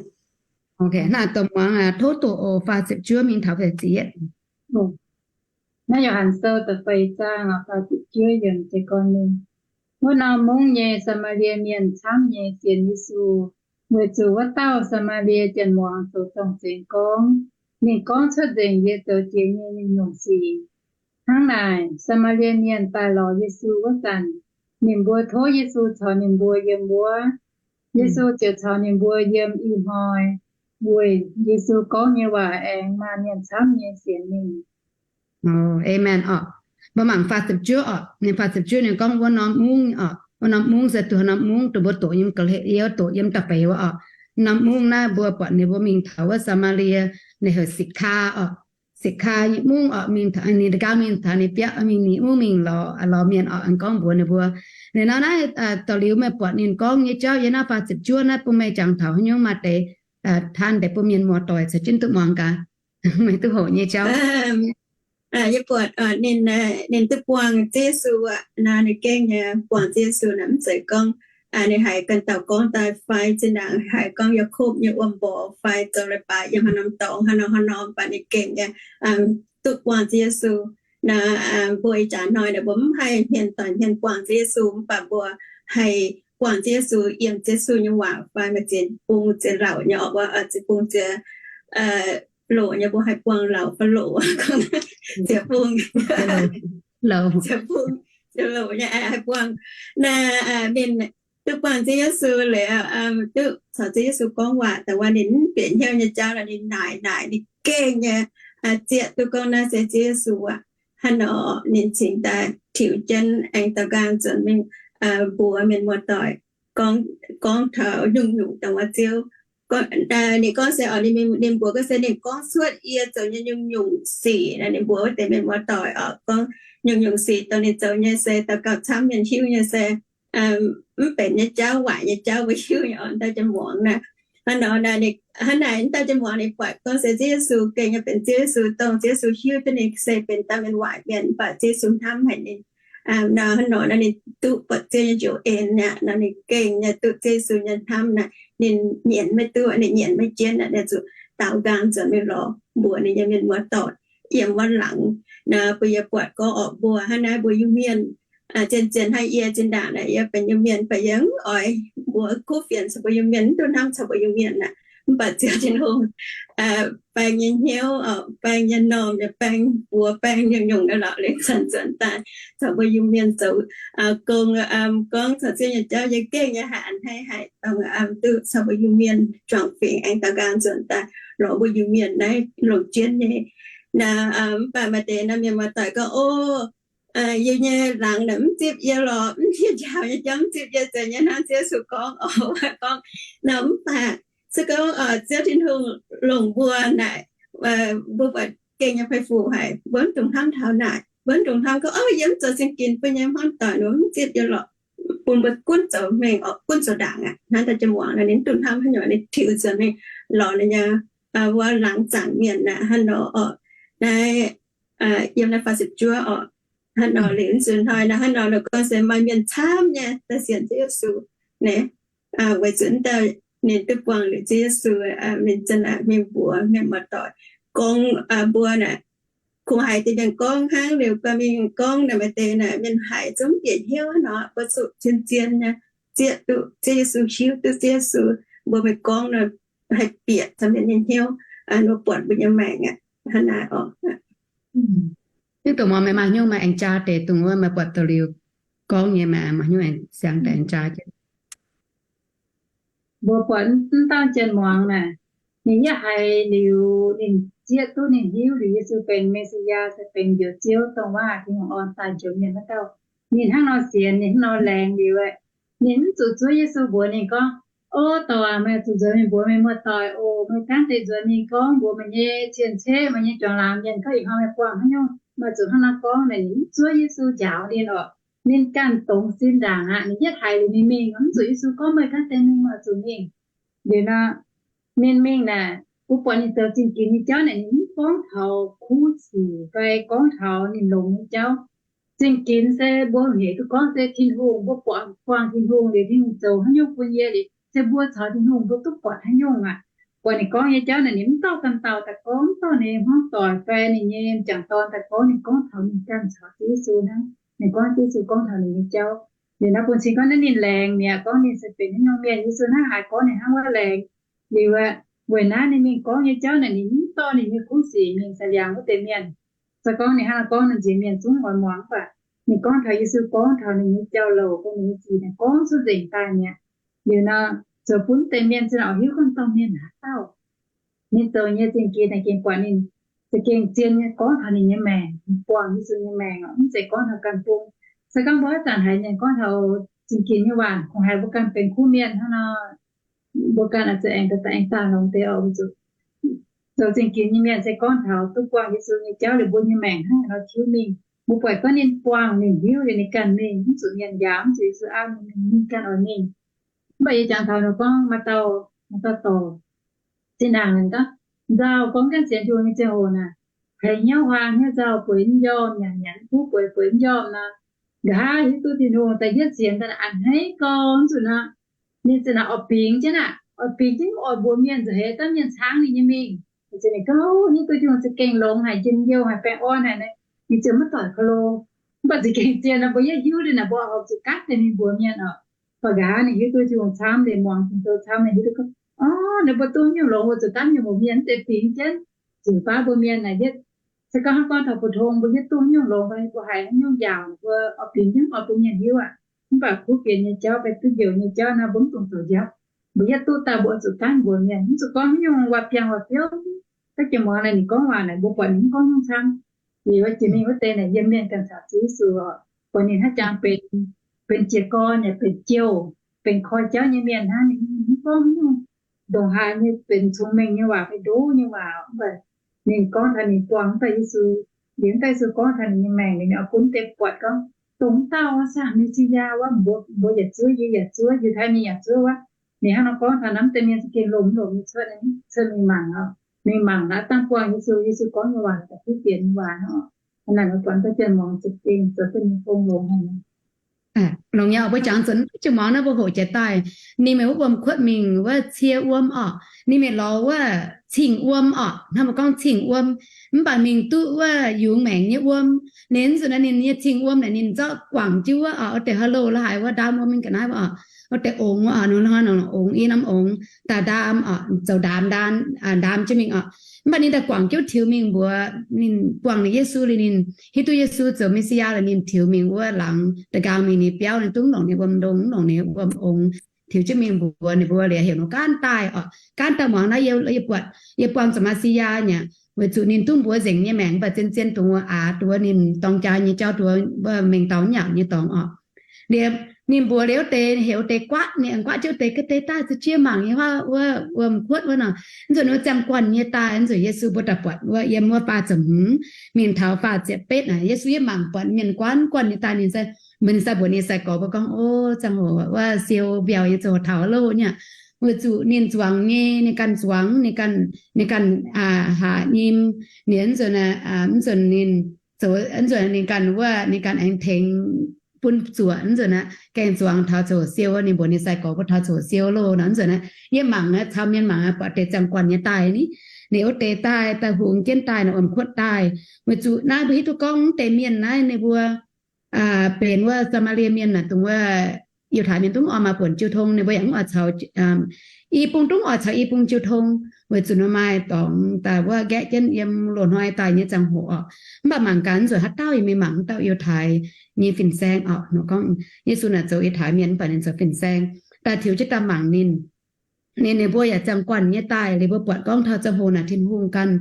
Hnangv naaic dongh muangx tov doqc oc, faah ziepc juov mingh taux feix ziepc yietv. Naaiv Yo^han Sou da'feix zaang faah ziepc juov yiemc jiez gorn mingh. Wuov norm mungv nyei Saa^maa^lie Mienh camv nyei sienx Yesu, weic zuqc wuov dauh Saa^maa^lie Janx-muangz zoux zorng-zengx gorngv, ninh gorngv cuotv nzengc yie zoux jiex nyei nyungc-nyungc sic. Hnangv naaic, Saa^maa^lie Mienh daaih lorz Yesu wuov zanc, ninh mbuo tov Yesu caux ninh mbuo yiem wuov. Yesu ziouc caux ninh mbuo yiem ih hnoi. Weic Yesu gorngv nyei waac aengx maaih mienh camv nyei sienx ninh. Aamen orqc. Mbuo mangc faah ziepc juov orqc. Ninh faah ziepc juov ninh gorngv wuov norm mungv orqc. Wuov norm mungv se duqv norm mungv dongh mbuo doqc yiem ga'hlen, yie doqc yiem da'feix wuov orqc. Norm mungv naaiv mbuo buatc ninh mbuo mingh taux wuov Saa^maa^lie, ninh heuc Sikv^kaa orqc. Sikv^kaa nyei mungv orqc, mingh taux, ninh gauh mingh taux ninh biauv, mingh ninh mungv mingh lorz, lorz mienh orqc, aengx gorngv mbuox ninh mbuo. Ninh nor naaiv, dorh liuz meih buatc ninh gorngv nyei jauv yiem naaiv faah ziepc juov naaiv bun meih jangx taux haaix nyungc maaih deix taan deix bun mienh muoz-doic caux jienv duqv muangx gaax, meih duqv hoqc nyei jauv. Yie buatc ninh, ninh duqv buangh Ziouv Yesu aqv. Naaiv ninh gengh nyei buangh Ziouv Yesu naaic, mv zeiz gorngv ninh haiz ganh dauh gorngv daaih fai zinh ndaangc haiz gorngv Yaakopv nyei wuom-mborqc fai zoux leiz-baaix yiem haaix norm dorngx haaix norm haaix norm, mv baac ninh gengh nyei duqv buangh Ziouv Yesu. Naaiv mbuo ih jaax hnoi naaic mbuo mv haih hmien doic hmien buangh Ziouv Yesu, mv baac mbuo haih buangh Ziouv Yesu, yiem Ziouv Yesu nyei waac fai maaih ziex bung ziex louc nyei, oc, ziex bung ziex louc nyei, mbuo haih buangh louc fai louc, ziex bung, ziex bung ziex louc nyei haih buangh. Naaiv ninh duqv buangh Ziouv Yesu liuz, duqv caux Ziouv Yesu gorngv waac, da'wuov ninh mv bieqc hnyouv nyei jauv, ninh naaic naaic ninh gengh nyei zieqv duqv gorngv naaiv se Ziouv Yesu aqv. Hnangv nor ninh cingx daaih tiux jienv aengx daux nqaang nzuonx mingh mbuox mienh muoz-doic gorngv taux nyungc-nyungc dongh wuov Ziouv. Ninh gorngv se, ninh mbuox gorngv se ninh gorngv cuotv yie zoux nyei nyungc-nyungc sic. Ninh mbuox wuov deix mienh muoz-doic oc, gorngv nyungc-nyungc sic dongh ninh zoux nyei se daux gaux camv mienh hiuv nyei se mv benx nyei jauv, waaic nyei jauv, mbuo hiuv nyei oc, dauh jien muangx naaic. Hnangv nor naaic, hnangv naaic dauh jien muangx ninh buatc gorngv se Ziouv Yesu gengh nyei benx Ziouv Yesu, dongh Ziouv Yesu hiuv duqv ninh se benx dauh mienh waaic mienh, mv baac Ziouv Yesu hnamv haic ninh. Nor hnangv nor naaic ninh duqv buatc Ziouv nyei njoux en aqv. Nor ninh gengh nyei duqv Ziouv Yesu nyei hnamv naaic, ninh nyienz maiv duqv, ninh nyienz maiv jienv aqv, ninh zuqc daaux nqaang nzuonx mingh lorz mbuox ninh nyei mienh muoz-doic yiem wuov laangz. Nor mbuo yie buatc gorngv orqc, mbuo hnangv naaiv mbuo Iu-Mienh zien-zien hnangv yie zinh ndaangc naaic, yie benx Iu-Mienh, mv baac yie mv oix mbuox kuv fienx caux mbuo Iu-Mienh, mv dungx hnamv caux mbuo Iu-Mienh aqv. Mv baac Ziouv Tin-Hungh baeng nyei hnyouv, baeng nyei normh, baeng buoz, baeng nyungc-nyungc nyei lorqc, liuz zanc-zanc daaih caux mbuo Iu-Mienh zoux gong, gorngv caux Ziouv nyei jauv. Yie gengh nyei haiz a'hneiv haic dongh duqv caux mbuo Iu-Mienh juangc fingx aengx daaux nqaang nzuonx daaih lorz mbuo Iu-Mienh naaiv longc jienv nyei. Naaic, mv baac maaih deix naaiv mienh muoz-doic gorngv, O, yie nyei laangz naaic mv zipv yie lorqc, mv zipv njaaux nyei jauv, mv zipv yie zoux nyei hnangv Ziouv Yesu gorngv oc. Gorngv nor mv baac se gorngv Ziouv Tin-Hungh longc mbuo naaic, mbuo buatc gengh nyei fai fuc haic, mbuo mv dungx hnamv taux naaic. Mbuo mv dungx hnamv gorngv, O, yie mv zoux zingh ginx bun nyei hmuangv doic, ninh mv zipv yie lorqc, bun mbuo gunv zoux mengh oc, gunv zoux ndaangc aqv. Hnangv dauh jien muangx naaic ninh mv dungx hnamv haaix nyungc, ninh tiux nzuonx mingh lorz ninh nyei wuov laangz zaangc mienh naaic hnangv nor oc. Naaiv yiem naaiv faah ziepc juov oc. Hnangv nor liuz nzunc hnoi naaiv hnangv nor ninh gorngv se maaih mienh camv nyei daaih sienx Ziouv Yesu naaic, weic zuqc dauh ninh duqv buangh liuz Ziouv Yesu, ninh za'naaic mingh mbuox mienh muoz-doic gorngv mbuo naaic, kungx haiz deix mienh gorngv hnangv liuz, guai mingh gorngv naaic maaih deix naaic mienh haiz zungv bieqc hnyouv nor, mbuo zuqc zien-zien nyei zieqv duqv Ziouv Yesu, hiuv duqv Ziouv Yesu, mbuo meih gorngv nor haih bieqc caux mienh nyei hnyouv, nor buatc mbuo nyei maengc aqv. Hnangv naaic oc. Hiuv duqv muangx meih maaih hnyouv meih aengx jaa deix dongh wuov meih buatc douz-liuz gorngv nyei, meih maaih hnyouv aengx siang deix aengx jaa jienv. Mbuo buatc mv dauh jien muangx naaic, ninh yietv haiz liuz ninh zieqv duqv ninh hiuv liuz Yesu benx Me^si^yaa se benx Njoux Ziouv dongh waac Tin-Hungh orn daaih njoux mienh wuov dauh. Ninh hnangv nor sienx, ninh hnangv nor laengz liuz aeqv, ninh mv zuqc zuov Yesu mbuox ninh gorngv, O dorc aac, meih zuqc nzuonx mingh mbuox meih muoz-doic oc. Meih gaanv deix nzuonx mingh gorngv mbuox meih nyei cien-ceqv, meih nyei juangc laangz mienh gorngv ih hnoi meih buangh haaix nyungc, meih zuqc hnangv nor gorngv. Naaic ninh mv zuov Yesu njaaux ninh oc. Ninh ganh dongz sin ndaangc aqv. Ninh yietv haiz liuz ninh mingh, mv zuqc Yesu gorngv meih gaanv deix mingh, meih zuqc mingh. Liuz nor, ninh mingh naaic, mbuo buatc ninh zoux zingh ginx nyei jauv naaic ninh mv gorngv taux kuv sic fai gorngv taux ninh longx nyei jauv. Zingh ginx se mbuo hec duqv gorngv se Tin-Hungh, mbuo buangh, buangh Tin-Hungh liuz Tin-Hungh zoux haaix nyungc bun yie liuz, se mbuo caux Tin-Hungh mbuo duqv buatc haaix nyungc aqv. Buatc ninh gorngv nyei jauv naaic ninh mv dorh ganh dauh daaih gorngv, mv dorh ninh nyei hmuangv doic fai ninh nyei m'jangc dorn daaih gorngv, ninh gorngv taux ninh ganh caux Ziouv Yesu hnangv. Ninh gorngv Ziouv Yesu gorngv taux ninh nyei jauv. Liuz naaiv bun cing gorngv naaiv ninh laengz mi'aqv, gorngv ninh se benx haaix nyungc mienh. Yesu hnangv haiz gorngv ninh hnangv wuov laengz. Liuz aeqv, weic naaiv ninh mingh gorngv nyei jauv naaic ninh mv dorh ninh nyei kuv sic mingh sai liangx wuov deix mienh. Se gorngv ninh hnangv naaiv gorngv, ninh nziex mienh zungv oix muangx, mv baac ninh gorngv taux Yesu gorngv taux ninh nyei jauv-louc fai ninh nyei sic naaic gorngv cuotv nzengc daaih mi'aqv. Liuz nor, zoux bun wuov deix mienh zinh ndaangc hiuv gorngv dauh mienh haaix dauh. Ninh zoux nyei zingh ginx naaic gengh buatc ninh za'gengh zien nyei gorngv taux ninh nyei maengc, ninh buangh Yesu nyei maengc, mv zeiz gorngv taux ganh bung. Se gorngv mbuo haaix zanc haiz mienh gorngv taux zingh ginx nyei waac, kungx haiz mbuo ganh benx kuv mienh hnangv nor, mbuo ganh oix zuqc aengx daaih, aengx daaih longx deix oc. Zoux zingh ginx nyei mienh se gorngv taux duqv buangh Yesu nyei jauv liuz mbuo nyei maengc hnangv haaix nor tiuv mingh. Mbuo buatc gorngv ninh buangh, ninh hiuv liuz ninh ganh mingh, mv zuqc mienh njaaux, mv zuqc Yesu aah ninh mingh, ninh ganh oix mingh. Mv baac yie jangx taux ninh gorngv maaih dauh, maaih dauh dorc, Zinh ndaangc ninh gorngv, nzauh gorngv gaengh sienx Tin-Hungh nyei ziangh hoc naaic, haiz hnyouv huaang hnyouv nzauh bueix mv njormh, nyanc nyanc kuv bueix bueix mv njormh nor, nqa'haav hiuv duqv Tin-Hungh daaih yietv sienx daaih a'hneiv gau nzunc aqv. Ninh zinh ndaangc oix bingx jienv aqv, oix bingx jienv oix mbuox mienh nza'heix dangh mienh caangv ninh nyei mingh. Ninh gorngv hiuv duqv Tin-Hungh za'gengh longx haic, njien-youh haic, baengh orn haic, ninh ziouc maiv doic ko lo. Mv baac za'gengh zien nor mbuo yietv hiuv liuz naaic mbuo horpc zuqc gaatv deix mingh mbuox mienh oc. Mv baac nqa'haav ninh hiuv duqv Tin-Hungh camv, ninh muangx Ging-Sou camv, ninh hiuv duqv gorngv, orv, ninh mbuo duqv nyungc longx mbuo zuqc gaatv mingh mbuox mienh, mv zeiz bingx jienv zuqc baav mbuo mienh naaic yietv. Se gorngv hnangv gorngv taux phổ thông mbuo yietv duqv nyungc longx fai mbuo haiz haaix nyungc yaauc, mbuo oix bingx jienv oix bun mienh hiuv aqv. Mv baac kuv fienx nyei jauv fai duqv njoux nyei jauv naaiv mbuo mv dungx zoux njapv. Mbuo yietv duqv daaih mbuo oix zuqc gaanv mbuox mienh, mv zuqc gorngv nyungc waac-biangh waac-biouv. Daav jiex muangx naaic ninh gorngv waac naaic mbuo buatc ninh mv gorngv nyungc camv. Liuz wuov jiex mingh wuov deix naaic yiem mienh ganh caux Ziouv Yesu oc, buatc ninh hnangv jangx benx, benx jiez gorn yaac benx jouh, benx koi jauv nyei mienh hnangv. Ninh mv gorngv nyungc ndongc haaix nyei, benx cong-mengh nyei waac fai ndo nyei waac, mv baac ninh gorngv taux ninh buangh mv baac Yesu, liuz mv baac Yesu gorngv taux ninh nyei maengc, ninh oix bun deix buatc gorngv, dongh mv dauh wuov se Messiah wuov, mbuo yaac zuov, yie yaac zuov, Yiutai mienh yaac zuov wuov. Ninh hnangv nor gorngv taux naaiv, mv deix mienh za'gengh lomh lomh nyei cuotv, cuotv mingh mangc oc. Mingh mangc naaiv dangh buangh Yesu, Yesu gorngv nyei waac, da'kuv fienx nyei waac nor. Hnangv naaic mbuo buatc daaih jienv muangx za'gengh zoux duqv nyei gong longx haic. Longx nyei, mbuo jangx zuqc jienv muangx naaiv mbuo hoqc jiex daaih, ninh mingh wuov wuom-kuotv mingh wuov cie wuom oc. Ninh mingh lorz wuov cing wuom oc. Hnangv mbuo gorngv cing wuom, mv baac mingh duqv wuov yungz maengc nyei wuom. Ninh nzunc naaiv ninh nyei cing wuom naaic ninh zorqv guangc jienv wuov oc, wuov deix haaix loh la'haaix wuov ndaam wuom mingh ga'naaiv wuov oc, wuov deix ongx wuov oc, nor nor ongx, i norm ongx, daaih ndaam oc, zoux ndaam, ndaam jienv mingh oc. Mv baac ninh daaih guangc jienv tiux mingh mbuox ninh buangh ninh Yesu liuz ninh hiuv duqv Yesu zoux Messiah liuz ninh tiux mingh wuov laangz da'nqaang mingh ninh biauv ninh dungv longc ninh wuom-ndongh, longc ninh wuom-ongx, tiux jienv mingh mbuox ninh mbuo liuz heuc ninh gaanv daaih oc. Gaanv daaih muangx naaiv yie, yie buatc, yie buangh zuqc Messiah nyei, weic zuqc ninh dungv mbuox nzengc nyei maengc, mv baac zien-zien dongh wuov aax, dongh wuov ninh dorng jaa nyei jauv, dongh wuov mengh dauh mv nyanc nyei dorngx oc. Liuz ninh mbuox liuz wuov deix, heuc wuov deix guaatv, ninh aengx guaatv jienv wuov deix, ga'deix daaih za'gengh mangc nyei wuov, wuom-kuotv wuov nor. Nzunc wuov ziangh guanh nyei daaih, nzunc Yesu mbuo daaih buatc wuov yiem wuov faah ziepc hmz mingh taux faah ziepc betv naaic, Yesu yiem mangc buatc mienh guanh guanh nyei daaih, ninh se, mbuo ninh sai mbuox ninh sai-gorx mbuo gorngv, o, ziangh hoc wuov siou mbiauh nyei ziouc taux loh nyei. Weic zuqc ninh zuangx nyei, ninh ganh zuangx, ninh ganh, ninh ganh haax nyim, ninh nzunc, nzunc ninh zoux, nzunc ninh ganh wuov, ninh ganh aengx tengx bun zuoqc nzunc aqv, gaengh zuangx taux ziouc siou, ninh mbuox ninh sai-gorx mbuo taux ziouc siou loh nor nzunc aqv. Yie mangc aqv, caux mienh mangc aqv, buatc deix ziangh guanh nyei daaih ni, ninh wuov deix daaih, daaih hungx jienv daaih nor, wuom-kuotv daaih. Weic zuqc naaiv mbuo hiuv duqv gorngv deix mienh naaiv ninh mbuo benx wuov Saa^maa^lie Mienh naaic, dongh wuov Yiutai Mienh dungv oix maaih buonc jiu tong, ninh mbuo yaac dungv oix caux, i bung dungv oix caux i bung jiu tong, weic zuqc ninh maaih dorngx daaih wuov nqaeqv jienv yiem loz-hnoi daaih nyei ziangh hoc oc. Mv baac mangc gaax nzunc haaix dauh yie mingh mangc wuov dauh Yiutai nyei fin-saeng oc. Ninh gorngv Yesu naaic zoux Yiutai Mienh, mv baac ninh zoux fin-saeng, daaih tiux jienv daaih mangc ninh. Ninh, ninh mbuo yaac ziangh guanh nyei daaih, liuz mbuo buatc gorngv taux ziangh hoc naaic Tin-Hungh ganh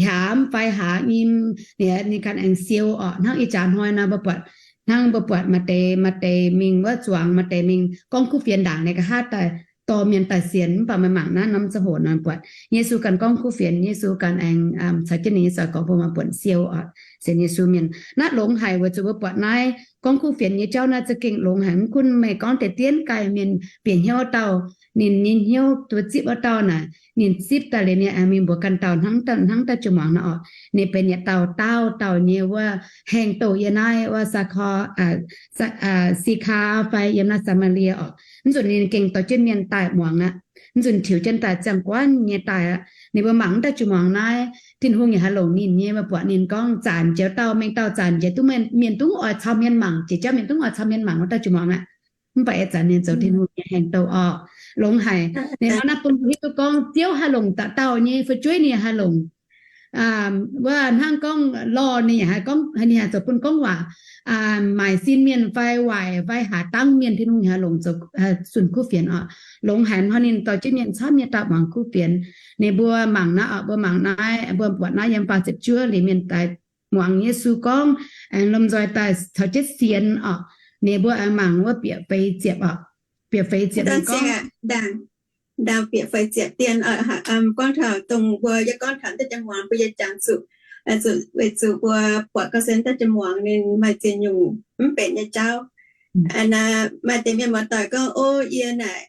hiaamz fai haax nyim, ninh, ninh ganh aengx siou oc. Hnangv ih jaax hnoi nor mbuo buatc, hnangv mbuo buatc maaih deix, maaih deix mingh wuov zuangx, maaih deix mingh gorngv kuv fienx ndaangc, ninh nqa'haav daaih dorh mienh daaih sienx. Mv baac meih mangc naaiv norm ziangh hoc nor buatc Yesu ganh gorngv kuv fienx, Yesu ganh aengx caux jienv ninh nyei sai-gorx mbuo maaih buonc siou oc, sienx Yesu mienh. Naaiv longx haic weic zuqc mbuo buatc naaiv gorngv kuv fienx nyei jauv naaiv za'gengh longx haic. Mv gunv meih gorngv deix dienv ganh mienh bieqc hnyouv wuov dauh, ninh nyei hnyouv duqv zipv wuov dauh naaic, ninh zipv daaih liuz ninh aengx mingh mbuox ganh dauh hnangv, hnangv daaih jiu muangx naaic oc. Ninh benx yietc dauh dauh dauh nyei wuov haengh douh yiem naaiv wuov Saa^ko, Sikaa fai yiem naaiv Saa^maa^lie oc. Mv nzunc ninh gengh dorh jienv mienh daaih muangx aqv. Mv nzunc tiux jienv daaih ziangh guanh nyei daaih aqv. Ninh mbuo mangc wuov dauh jiu muangx naaiv, Tin-Hungh yaac haih longc ninh nyei, mbuo buatc ninh gorngv zanc jiex dauh mengh dauh zanc jiex duqv mienh dungv oix cau mienh mangc, jiex jauv mienh dungv oix cau mienh mangc wuov dauh jiu muangx aqv. Mv baac ih zanc ninh zoux Tin-Hungh nyei haengh douh oc. Longx haic. Ninh hnangv naaiv bun mbuo hiuv duqv gorngv Ziouv haih longc dauh dauh nyei fu'jueiv, ninh haih longc wuov hnangv gorngv lorh ninh yaac haih gorngv, ninh yaac zoux bun gorngv waac, maaic sin mienh fai waaic fai haaix dangh mienh Tin-Hungh yaac haih longc zoux zunh kuv fienx oc. Longx haic hnoi ninh dorh jienv mienh camv nyei daaih muangx kuv fienx. Ninh mbuo mangc naaiv oc, mbuo mangc naaiv, mbuo buatc naaiv yiem faah ziepc juov liuz mienh daaih muangx Yesu gorngv, aengx lomh nzoih daaih caux jienv sienx oc. Ninh mbuo aengx mangc wuov bieqc feix ziepc oc. Bieqc feix ziepc gorngv, ndaangc bieqc feix ziepc dien, gorngv taux dongh mbuo yie gorngv taux deix jangx muangx mbuo yie jangx zuqc, weic zuqc mbuo buatc gauh se deix jangx muangx ninh maaih ziex nyungc mv benx nyei jauv. Maaih deix mienh muoz-doic gorngv, o, yie naaic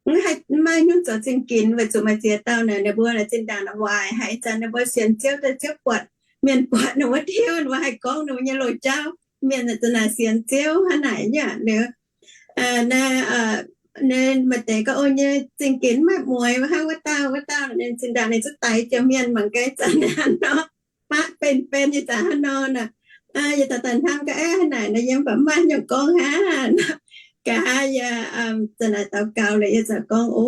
Mv haih, mv maaih nyungc zoux zingh ginx, weic zuqc maaih ziex dauh naaic ninh mbuo naaic zinh ndaangc naaic waaic haic, ih zanc ninh mbuo sienx Ziouv daaih, Ziouv buatc mienh buatc ninh mbuo tiuv, ninh mbuo haih gorngv ninh mbuo nyei loz-jauv. Mienh naaic za'naaic sienx Ziouv hnangv naaic nyei aqv. Naaiv, maaih deix gorngv, O, nyei zingh ginx maiv mueiz, maiv hnangv wuov dauh, wuov dauh ninh zinh ndaangc ninh zuqc daix jiex mienh mangc gaax zanc naaic nor, maiv benx benx nyei zanc hnangv nor naaic. Yie daaih daaih hnamv gaax, Aav, hnangv naaic nor yie mv baac mv maaih nyungc gorngv hnangv. Nqa'haav yie za'naaic daux gaux liuz yie ziouc gorngv, O,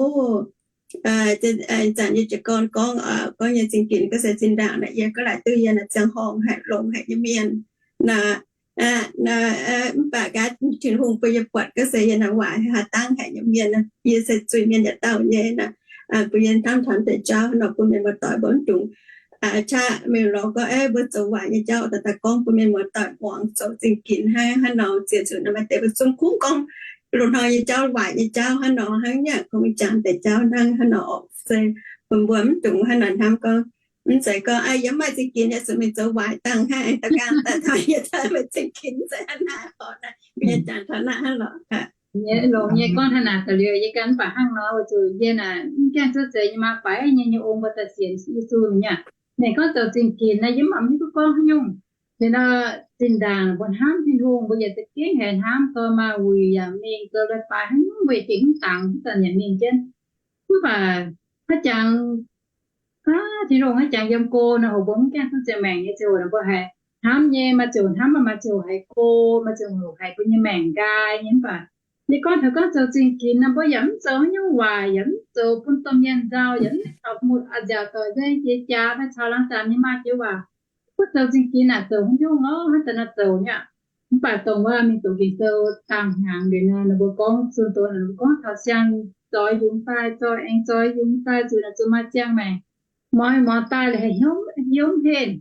zanc yie jiez gorn gorngv, gorngv nyei zingh ginx gorngv se zinh ndaangc naaic yie ga'laaic duqv yie naaic ziangh horngh haic, longx haic nyei mienh. Naaic, mv baac gaax Tin-Hungh bun yie buatc gorngv se yie naaic waaic haaix dangh haic nyei mienh, yie se zuiz-mienh yietc dauh nyei naaic. Bun yie hnamv taux deix jauv nor bun mienh muoz-doic mbuo mv dungx qaqv mingh lorz gorngv, Aav, mbuo zoux waaic nyei jauv, daaih daaih gorngv bun mienh muoz-doic muangx zoux zingh ginx hnangv haaix nor. Ziex zuqc naaic maaih deix mbuo zungv kungx gorngv loz-hnoi nyei jauv, waaic nyei jauv hnangv nor hnangv, yaac kungx jangx deix jauv hnangv haaix nor orqc. Se bun mbuo mv dungx hnangv naaic hnamv gorngv, mv zeiz gorngv, Aav, yie mv maaih zingh ginx, yie zuqc mingh zoux waaic dangh hnangv, da'ganh daaih taux yie daaih maaih zingh ginx, mv zeiz hnangv naaic orqc. Yie jangx taux naaiv hnangv lorqc. Nyei longx nyei gorngv hnangv naaic daaih liuz, yie ganh mv baac hnangv nor, weic zuqc yie naaic mv gaengh zuov zeiz nyei maa, faix nyei nyei ong mbuo daaih sienx Yesu mi'aqv. Ninh gorngv zoux zingh ginx naaic, yie mv baac mv hiuv duqv gorngv haaix nyungc. Liuz nor, zinh ndaangc mbuo hnamv Tin-Hungh, mbuo yaac za'gengh haiz hnamv, dorh maah wuic yaac mingh, zoux leiz-baaix haaix nyungc mbuo yaac gengh mv dangx, mv zanc yaac mingh jienv. Mv baac haaix jangx, Tin-Hungh haaix jangx yiem go nor, hoc mbuo mv gaengh duqv ziangh maengc nyei ziangh hoc nor, mbuo haiz hnamv nyei, maaih ziangh hoc hnamv, maaih ziangh hoc haiz go, maaih ziangh hoc haiz mbuo nyei maengc nqaai nyei. Mv baac yie gorngv taux gorngv zoux zingh ginx nor, mbuo yaac mv zoux haaix nyungc waaic, yaac mv zoux bun domh mienh nzauh, yaac mv taux muoz-nzaaux, nzauc nzengc, jiex jaax, fai caux laangz zaanc nyei maa jiex waac. Mbuo zoux zingh ginx naaic zoux haaix nyungc orqc, hnangv daaih nor zoux nyei aqv. Mv baac dongh wuov mingh doqc Ging-Sou dangh hnyangx liuz nor, ninh mbuo gorngv zunh doz, ninh mbuo gorngv taux siang zoix yungz daaih, zoih aengx zoix yungz daaih, zuqc naaic zuqc maaih ziangh maengc, muangx muangx daaih haih hnyouv henv.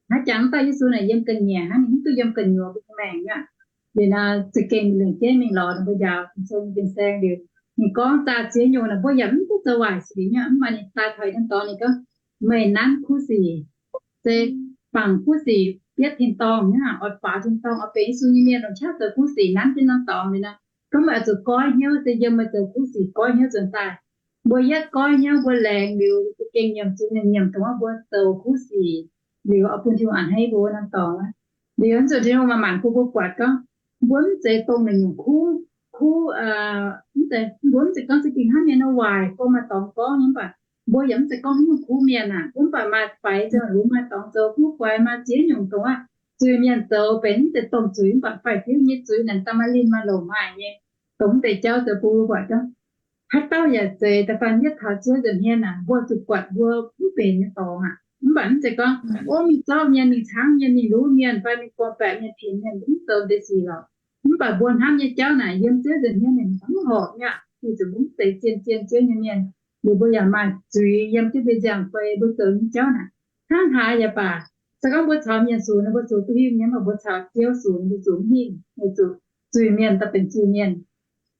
Hnangv jangx dauh Yesu naaic yiem ga'nyiec hnangv, ninh mv duqv yiem gu'nyuoz mbuo nyei maengc nyei aqv. Liuz nor za'gengh lengc jeiv mingh lorz ninh mbuo njaaux Ging-Sou nyei fin-saeng liuz, ninh gorngv daaih ziex nyungc naaic mbuo yaac mv duqv zoux waaic sic nyei aqv. Mv baac ninh daaih taux yietc norm dorngx ninh gorngv, Meih nanv kuv sic, se bangc kuv sic bietv tin-dorngh nyei aqv, oix faaux tin-dorngh, oix benx Yesu nyei mienh longc qaqv zoux kuv sic, nanv jienv norm dorngx liuz nor, gorngv meih oix zuqc goiv hnyouv, se yiem meih zoux kuv sic goiv hnyouv nzuonx daaih. Mbuo yietv goiv hnyouv mbuo laengz liuz, za'gengh nyiemc zuqc ninh nyiemc dongh wuov mbuo zoux kuv sic liuz oix bun Tin-Hungh a'hneiv mbuo wuov norm dorngx aqv. Liuz nzunc Tin-Hungh maaih maengc bun mbuo buatc gorngv, mbuo mv zeiz dongh naaic nyungc kuv, kuv, mv zeiz, mbuo mv zeiz gorngv za'gengh hnamv nyei nor waaic, gorngv maaih dorngx gorngv nyei, mv baac mbuo yaac mv zeiz gorngv haaix nyungc kuv mienh aqv. Mv baac maaih faix zoux lungz, maaih dorngx zoux kuv guaix, maaih ziex nyungc dongh aqv. Zuiz-mienh zoux benx mv zeiz domh zuiz, mv baac faix-fiuv nyei zuiz naaic da'maaih linh maaih longc maaih nyei. Dongh mv deix jauv zoux bun mbuo buatc gorngv, haaix dauh yaac zeiz da'faanh yietv taux Ziouv nza'hmien aqv, mbuo zuqc buatc mbuo mv benx nyei dorngx aqv. Mv baac mv zeiz gorngv, ov, mingh zorqv mienh, mingh caangv mienh, mingh luv mienh, fai mingh gorngv-baeqc mienh, pinx mienh, mv zoux deix sic lorqc. Mv baac mbuo hnamv nyei jauv naaic yiem Ziouv nza'hmien mv horpc nyei aqv. Weic zuqc mbuo mv zeiz zien-zien Ziouv nyei mienh, liuz mbuo yaac maaih zuiz yiem jienv mbuo nziangh fai mbuo zoux nyei jauv naaic. Hnangv haaix yaac baac, se gorngv mbuo caux mienh sux nor, mbuo sux duqv hingh nyei, mv baac mbuo caux Ziouv sux nor, mbuo sux mv hingh. Weic zuqc zuiz-mienh daaih benx zuiz-mienh.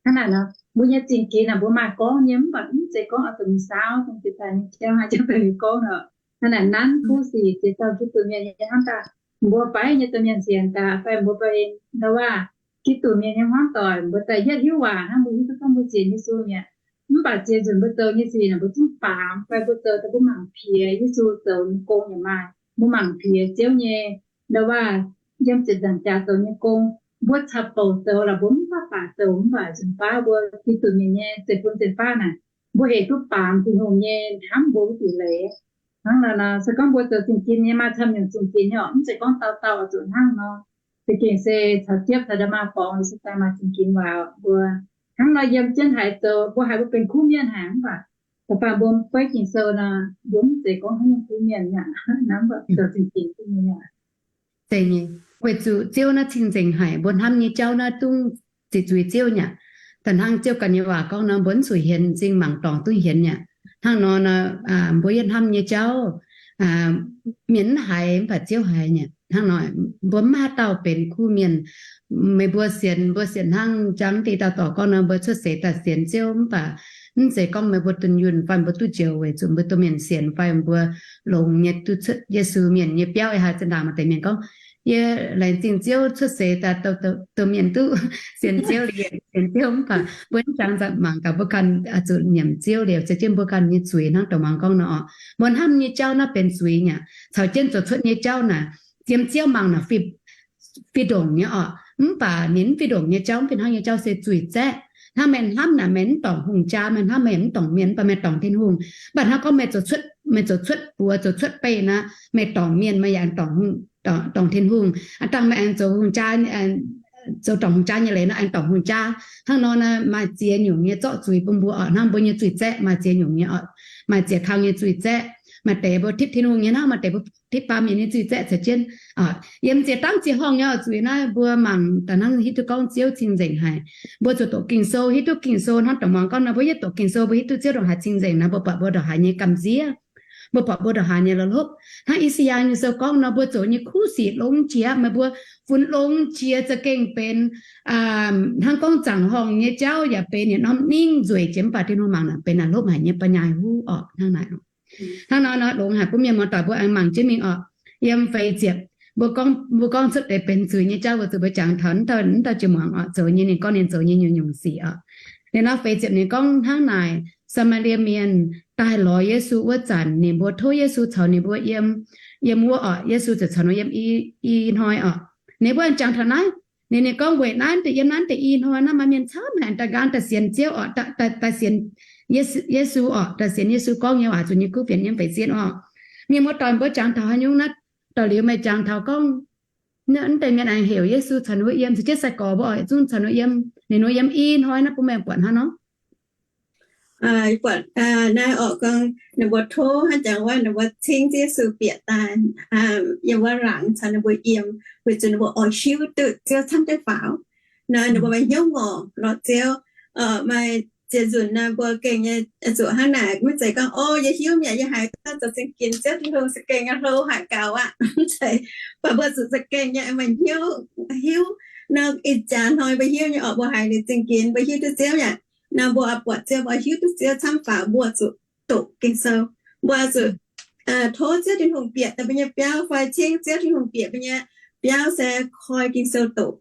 Hnangv naaic nor, mbuo nyei zingh ginx naaic mbuo maaih gorngv nyei, mv baac mv zeiz gorngv oix zuqc mingh saauv dongh jiex daaih nyei jauv, haaix jauv daaih mingh gorngv nor. Hnangv naaic nanv kuv sic jiex dauh Giduc mienh nyei hnamv daaih, mbuo faix nyei domh mienh sienx daaih, fai mbuo fai ndau waac, Giduc mienh nyei hmuangv doic, mbuo daaih yietv hiuv waac hnangv, mbuo hiuv duqv gorngv mbuo sienx Yesu mi'aqv. Mv baac ziex nzunc mbuo zoux nyei sic naaic mbuo zungv baamz, fai mbuo zoux daaih mbuo mangc piex Yesu zoux nyei gong yaac maaih, mbuo mangc piex Ziouv nyei ndau waac yiem ziepc nzaangc jaax zoux nyei gong. Mbuo caux bouc zoux lorqc, mbuo mv baac baac zoux, mv baac nzunc baav mbuo Giduc mienh nyei zeiv-fun zeiv-faqv naaic, mbuo hec duqv baamz Tin-Hungh nyei hnamv mbuo wuov diuc leiz. Hnangv naaic nor, se gorngv mbuo zoux zingh ginx nyei, maaih camv nyungc zingh ginx nyei orqc, mv zeiz gorngv dauh dauh oix zuqc hnangv nor. Za'gengh se caux jiepv caux nda'maah borngz liuz se daaih maaih zingh ginx waac mbuo. Hnangv nor yiem jienv haiz zoux, mbuo haiz mbuo benx kuv mienh haic, mv baac da'faanh mbuo beiv Ging-Sou nor, mbuo mv zeiz gorngv haaix nyungc kuv mienh aqv. Nor mv baac zoux zingh ginx duqv nyei aqv. Weic zuqc Ziouv naaiv cing-nzengc haic, mbuo hnamv nyei jauv naaiv dungv ziqc zuiz Ziouv nyei aqv. Da'hnangv Ziouv ganh nyei waac gorngv nor, mbuo mv zuqc hienx m'zing, mangc dorngx dungv hienx nyei aqv. Hnangv nor, mbuo yietv hnamv nyei jauv, mienh mv haiz mv baac Ziouv haiz nyei aqv. Hnangv nor, mbuo mv maaih haaix dauh benx kuv mienh. Meih mbuo sienx, mbuo sienx hnangv jangv deix dauh dorc gorngv nor, mbuo cuotv seix daaih sienx Ziouv, mv baac mv zeiz gorngv meih mbuo dunh yunh fai mbuo duqv njoux weic zuqc mbuo domh mienh sienx fai mbuo longx nyei duqv cuotv Yesu mienh nyei biauv. Ih haiz zinh ndaangc maaih deix mienh gorngv, Yie laengz zingh Ziouv cuotv seix daaih douh mienh duqv sienx Ziouv liuz, sienx Ziouv mv baac mbuo mv jangx zanc mangc gaax mbuo ganh zuqc nyiemc Ziouv liuz, se jienv mbuo ganh nyei zuiz hnangv dongh muangx gorngv nor oc. Mbuo hnamv nyei jauv naaiv benx zuiz nyei aqv. Caux jienv zoux cuotv nyei jauv naaic, yiem Ziouv mangc naaic fih ndongc nyei oc. Mv baac ninh mv fih ndongc nyei jauv, mv fih hnangv nyei jauv se zuiz zaeqv. Hnangv meih hnamv naaic meih mv dorngc hungh jaa, meih hnamv meih mv dorngc mienh, mv baac meih dorngc Tin-Hungh. Mv baac hnangv gorngv meih zoux cuotv, meih zoux cuotv buoz, zoux cuotv beih naaic, meih dorngc mienh, meih yaac dorngc, dorngc Tin-Hungh. Aa, dangh meih aengx zoux hungh jaa, zoux dorngc hungh jaa nyei leiz nor aengx dorngc hungh jaa. Hnangv nor naaic maaih ziex nyungc nyei zorqv zuiz bun mbuo oc. Hnangv mbuo nyei zuiz zaeqv maaih ziex nyungc nyei oc, maaih ziex kang nyei zuiz zaeqv. Maaih deix mbuo tipv Tin-Hungh nyei hnangv, maaih deix mbuo tipv baamh mienh nyei zuiz zaeqv caux jienv. Yiem ziex dangv ziex horngh nyei oc zuiz naaiv mbuo mangc daaih hnangv hiuv duqv gorngv Ziouv cing-nzengc haic. Mbuo zuqc doqc Ging-Sou, hiuv duqv Ging-Sou hnangv dongh muangx gorngv nor, mbuo yietv doqc Ging-Sou mbuo hiuv duqv Ziouv ndongc haaix cing-nzengc naaic, mbuo buatc mbuo ndongc haaix nyei gamh nziev, mbuo buatc mbuo ndongc haaix nyei la'hlopv. Hnangv I^saa^yaa nyei sou gorngv nor, mbuo zoux nyei kuv sic longx jiex, meih mbuo funx longx jiex za'gengh benx hnangv gorngv zaangc horngh nyei jauv yaac benx yietc norm ningv nzueic jiex, mv baac Tin-Hungh mangc naaic benx naaic hlopv haic nyei ba'nyaaic huv oc. Hnangv naaic, hnangv nor nor longx haic, bun mienh muoz-doic mbuo aengx mangc jienv mingh oc. Yiem feix ziepc, mbuo gorngv, mbuo gorngv cuotv deix benx zuiz nyei jauv, mbuo zuqc mbuo jangx taux, mv dauh, mv dauh jiex muangc oc, zoux nyei ninh gorngv ninh zoux nyei nyungc-nyungc sic oc. Liuz nor feix ziepc ninh gorngv hnangv naaic, Saa^maa^lie Mienh daaih lorz Yesu wuov zanc, ninh mbuo tov Yesu caux ninh mbuo yiem, yiem wuov oc. Yesu ziouc caux ninh mbuo yiem i, i hnoi oc. Ninh mbuo jangx taux naaiv, ninh, ninh gorngv, weic naaiv deix, yiem naaiv deix i hnoi naaiv maaih mienh camv haic daaih nqaang daaih sienx Ziouv oc, daaih, daaih sienx Yesu oc, daaih sienx Yesu gorngv nyei waac, zuqc nyei kuv fienx yiem feix ziepc oc. Mienh muoz-doic mbuo jangx taux haaix nyungc naaiv? Daaih liuz meih jangx taux gorngv, mv deix mienh aengx heuc Yesu caux ninh mbuo yiem, caux jienv sai-gorx mbuo oix zungv caux ninh yiem, ninh mbuo yiem i hnoi naaiv bun meih buatc hnangv nor. Buatc naaiv oc, gorngv ninh mbuo tov hnangv jangx wuov, ninh mbuo cingv Yesu bieqc daaih yiem wuov laangz caux ninh mbuo yiem, weic zuqc ninh mbuo oix hiuv duqv Ziouv camv jienv faaux. Naaiv ninh mbuo maaih hnyouv ngorc lorz Ziouv. Maaih ziex nzunc naaiv mbuo gengh nyei zuqc hnangv naaic, maiv zeiz gorngv, o, yie hiuv mi'aqv, yie haiz gorngv zoux zingh ginx Ziouv Tin-Hungh za'gengh nyei hlo haic gaux aqv. Mv zeiz, mv baac mbuo zuqc za'gengh nyei maaih hnyouv, hiuv nor ih jaax hnoi mbuo hiuv nyei oc, mbuo haiz liuz zingh ginx, mbuo hiuv duqv Ziouv yaac nor, mbuo buatc Ziouv, mbuo hiuv duqv Ziouv camv faaux, mbuo zuqc doqc Ging-Sou, mbuo zuqc tov Ziouv Tin-Hungh bieqc daaih mbuo nyei biauv fai cingv Ziouv Tin-Hungh bieqc mbuo nyei biauv se koi Ging-Sou doqc,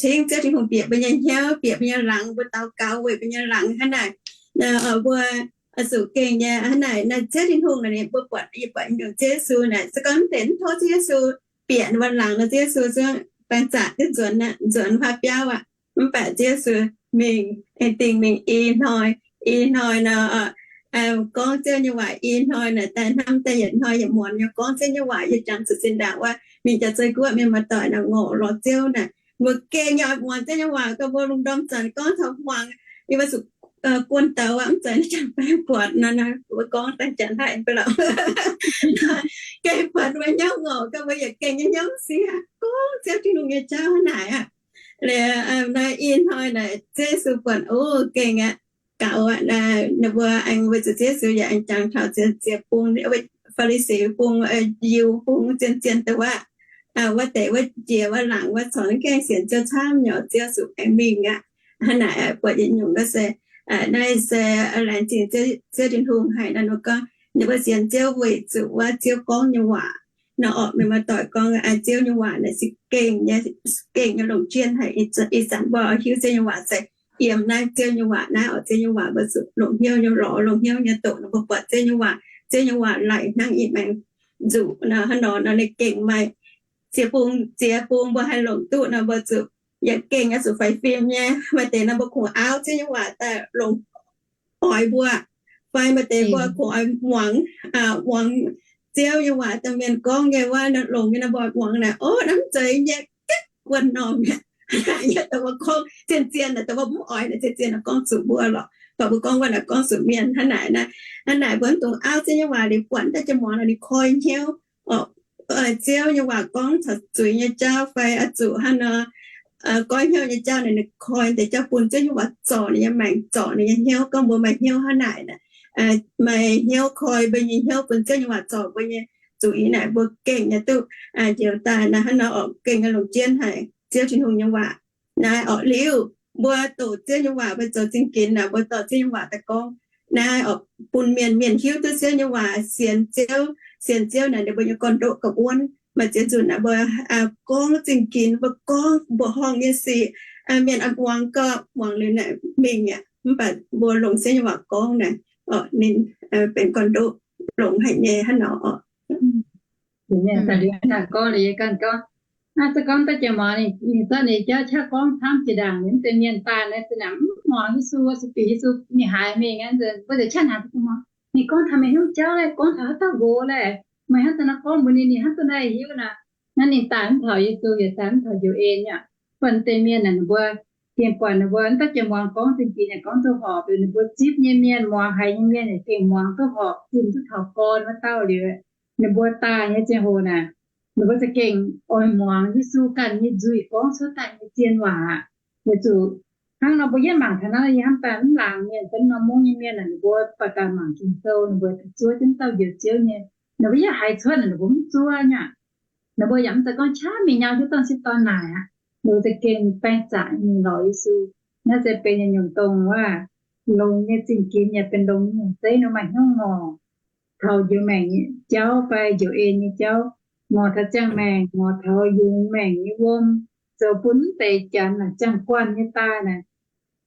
cingv Ziouv Tin-Hungh bieqc mbuo nyei hnyouv, bieqc mbuo nyei laangz, mbuo daux gaux weic mbuo nyei laangz hnangv naaic. Mbuo zuqc gengh nyei hnangv naaic, naaiv Ziouv Tin-Hungh naaic, mbuo buatc, yie buatc nyungc Ziouv Yesu naaic, se gorngv mv deix mv tov Ziouv Yesu bieqc wuov laangz nor, Ziouv Yesu zungv baeng zaqc jienv nzuonx, nzuonx wuov biauv aqv. Mv baac Ziouv Yesu mingh, aengx dingh mingh i hnoi, i hnoi nor, gorngv Ziouv nyei waac i hnoi naaic, daaih hnamv daaih yietc hnoi yietc muonz nyei gorngv Ziouv nyei waac. Yie jangx zuqc zinh ndaangc wuov mingh jaax zei guoqv mienh muoz-doic naaic ngorc lorz Ziouv naaic, mbuo gengh nyei oix muonz Ziouv nyei waac, gorngv mbuo lungh ndorm zanc gorngv taux hmuangx, yie mbuo zuqc guon douz aqv, mv zeiz naaiv jangx baeng buatc nor, mbuo gorngv daaih janx haih mv baac lorqc. Gengh buatc mbuo hnyouv ngorc, gorngv mbuo yietc gengh nyei hnyouv mv sieqv gorngv Ziouv Tin-Hungh nyei jauv hnangv naaic aqv. Liuz naaiv i hnoi naaic Ziouv Yesu buatc, o, gengh aqv, gaux aqv. Ninh mbuo aengx weic zuqc Ziouv Yesu yaac aengx jangx taux ziex, ziex bung, Faa^li^si bung, Yiu bung, zien, zien deix wuov, wuov deix wuov jiex wuov laangz wuov corc gaengh sienx Ziouv camv nyei, Ziouv Yesu aengx mingh aqv. Hnangv naaic buatc yietc nyungc se, naaiv se laengz zingh Ziouv Tin-Hungh haic nor, ninh gorngv ninh mbuo sienx Ziouv weic zuqc wuov Ziouv gorngv nyei waac. Nor orqc, mienh muoz-doic gorngv Ziouv nyei waac naaic se gengh nyei, gengh nyei longc jienv haic. Ih zanc mbuo hiuv Ziouv nyei waac se yiem naaiv Ziouv nyei waac naaiv orqc. Ziouv nyei waac mbuo zuqc longc hnyouv nyei lorz, longc hnyouv nyei doqc, mbuo buatc Ziouv nyei waac, Ziouv nyei waac laaic hnangv ih maengx nzuqc nor. Hnangv nor nor ninh gengh maaih ziex bung, ziex bung mbuo haih longc duqv nor, mbuo zuqc yietc gengh oix zuqc faix fim nyei. Maaih deix nor mbuo kungx auv Ziouv nyei waac daaih longc oix mbuo, fai maaih deix mbuo kungx oix muangx, muangx Ziouv nyei waac daaih mienh gorngv nyei wuov, longc nyei nor mbuo muangx naaic, o, naaiv mv zeiz nyei, guon normh mi'aqv. Dongh mbuo gorngv zien-zien naaic, dongh mbuo mv oix naaic, zien-zien naaic gorngv zuqc mbuo lorqc, mv baac mbuo gorngv wuov naaic gorngv zuqc mienh hnangv naaic. Hnangv naaic mbuo mv dungx auv Ziouv nyei waac liuz buatc daaih jienv muangx nor, ninh koi hnyouv. Ziouv nyei waac gorngv caux zuiz nyei jauv fai oix zuqc hnangv nor, goiv hnyouv nyei jauv naaic, ninh koi deix jauv bun Ziouv nyei waac zorc ninh nyei maengc, zorc ninh nyei hnyouv. Gorngv mbuo maaih hnyouv hnangv naaic, maaih hnyouv koi mbuo nyei hnyouv bun Ziouv nyei waac zorc mbuo nyei zuiz naaic, mbuo gengh nyei duqv njoux daaih naaic, hnangv nor orqc, gengh nyei longc jienv haic Ziouv Tin-Hungh nyei waac. Naaiv orqc liuz, mbuo doqc Ziouv nyei waac, mbuo zoux zingh ginx naaic, mbuo dorh Ziouv nyei waac daaih gorngv. Naaiv orqc, bun mienh, mienh hiuv duqv Ziouv nyei waac, sienx Ziouv, sienx Ziouv naaic, ninh mbuo nyei gorn-ndoqv gauh wuonv. Maaih ziex nzunc naaic mbuo gorngv zingh ginx, mbuo gorngv mbuoqc horngh nyei sic, mienh muangx gau, muangx liuz naaic mingh aqv. Mv baac mbuo longc Ziouv nyei waac gorngv naaic, ninh benx gorn-ndoqv longx haic nyei hnangv nor oc. Gorngv liuz yie ganh gorngv, se gorngv da'jiex muangx ninh zorqv ninh jauv qaqv gorngv camv jiex ndaangc, mv deix mienh daaih naaic zinh ndaangc mv muangx Yesu, se bieqc Yesu ninh haiz mingh aqv, mbuo deix qaqv naaic, ninh gorngv taux meih hnyouv jauv laeh, gorngv taux haaix dauh nqox laeh, meih hnangv da'naaiv gorngv mbuox ninh, ninh hnangv da'naaiv hiuv naaic. Naaiv ninh daaih mv taux Yesu yaac daaih mv taux njoux en aqv. Bun deix mienh naaic ninh mbuo gengh buatc ninh mbuo da'jiex muangx gorngv zingh ginx yaac gorngv duqv horpc, ninh mbuo zipv nyei mienh, muangx haiz nyei mienh yaac gengh muangx duqv horpc, zimh duqv taux gorn wuov dauh liuz, ninh mbuo daaih nyei ziangh hoc naaic, ninh mbuo za'gengh oix muangx Yesu ganh nyei nzuih gorngv cuotv daaih nyei zien waac aqv. Weic zuqc hnangv nor mbuo yietv mangc taux naaiv, yie hnamv daaih mv laangz mienh, dongh norm mungv nyei mienh naaic, ninh mbuo baac daaih mangc Ging-Sou, ninh mbuo zuov jienv dauh Njoux Ziouv nyei, ninh mbuo yietv haiz cuotv naaic ninh mbuo mv zuov nyei. Ninh mbuo yaac mv zeiz gorngv qaqv mingh nyau jienv dorn-sieqv dorn naaic aqv. Ninh mbuo za'gengh baeng zaqc mingh lorz Yesu. Naaiv se benx yietc nyungc dongh wuov, longx nyei zingh ginx yaac benx longx nyei nyungc zeiv, ninh maaih hnyouv ngorc taux njoux maengc nyei jauv fai njoux en nyei jauv, ngorc taux ziangh maengc, ngorc taux yungz maengc nyei wuom, zoux bun mv deix janx naaic ziangh guanh nyei daaih naaic.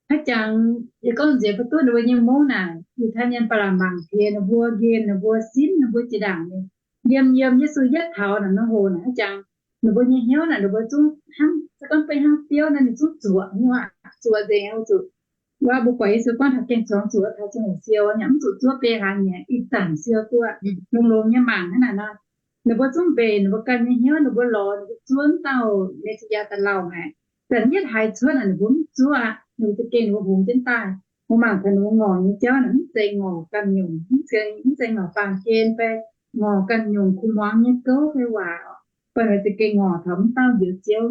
Haaix jangx yie gorngv nziex mbuo duqv ninh mbuo nyei mungv naaic, Yiutai Mienh ba'laqc mangc piex ninh mbuo, nqemh ninh mbuo, simv ninh mbuo jiex ndaangc nyei. Yiem, yiem Yesu yietv taux naaic nor hoc naaic, haaix jangx ninh mbuo nyei hnyouv naaic, ninh mbuo zungv hnangv, se gorngv beiv hnangv biouv naaiv, ninh zungv zuoqc nyei, zuoqc nzengc, zuqc wuov mbuo buatc Yesu gorngv taux gaeng-zuangx zuqc taux ziangh hoc siou nyei, mv zuqc zuov biei hlaax nyieqc, ih zanc siou duqv longx-longx nyei mangc hnangv naaic nor. Ninh mbuo zungv mbenc ninh mbuo ganh nyei hnyouv, ninh mbuo lorz ninh mbuo zuov wuov dauh Me^si^yaa daaih lauh haic. Zanc yietv haiz cuotv naaic ninh mbuo mv zuov aqv. Ninh mbuo za'gengh ninh mbuo hungx jienv daaih. Mbuo mangc taux ninh mbuo ngorc nyei jauv naaic mv zeiz ngorc ganh nyungc, mv zeiz ngorc baamh gen fai ngorc ganh nyungc kuh muangx nyei gouv fai waac oc. Baac ninh za'gengh ngorc taux wuov dauh Njoux Ziouv.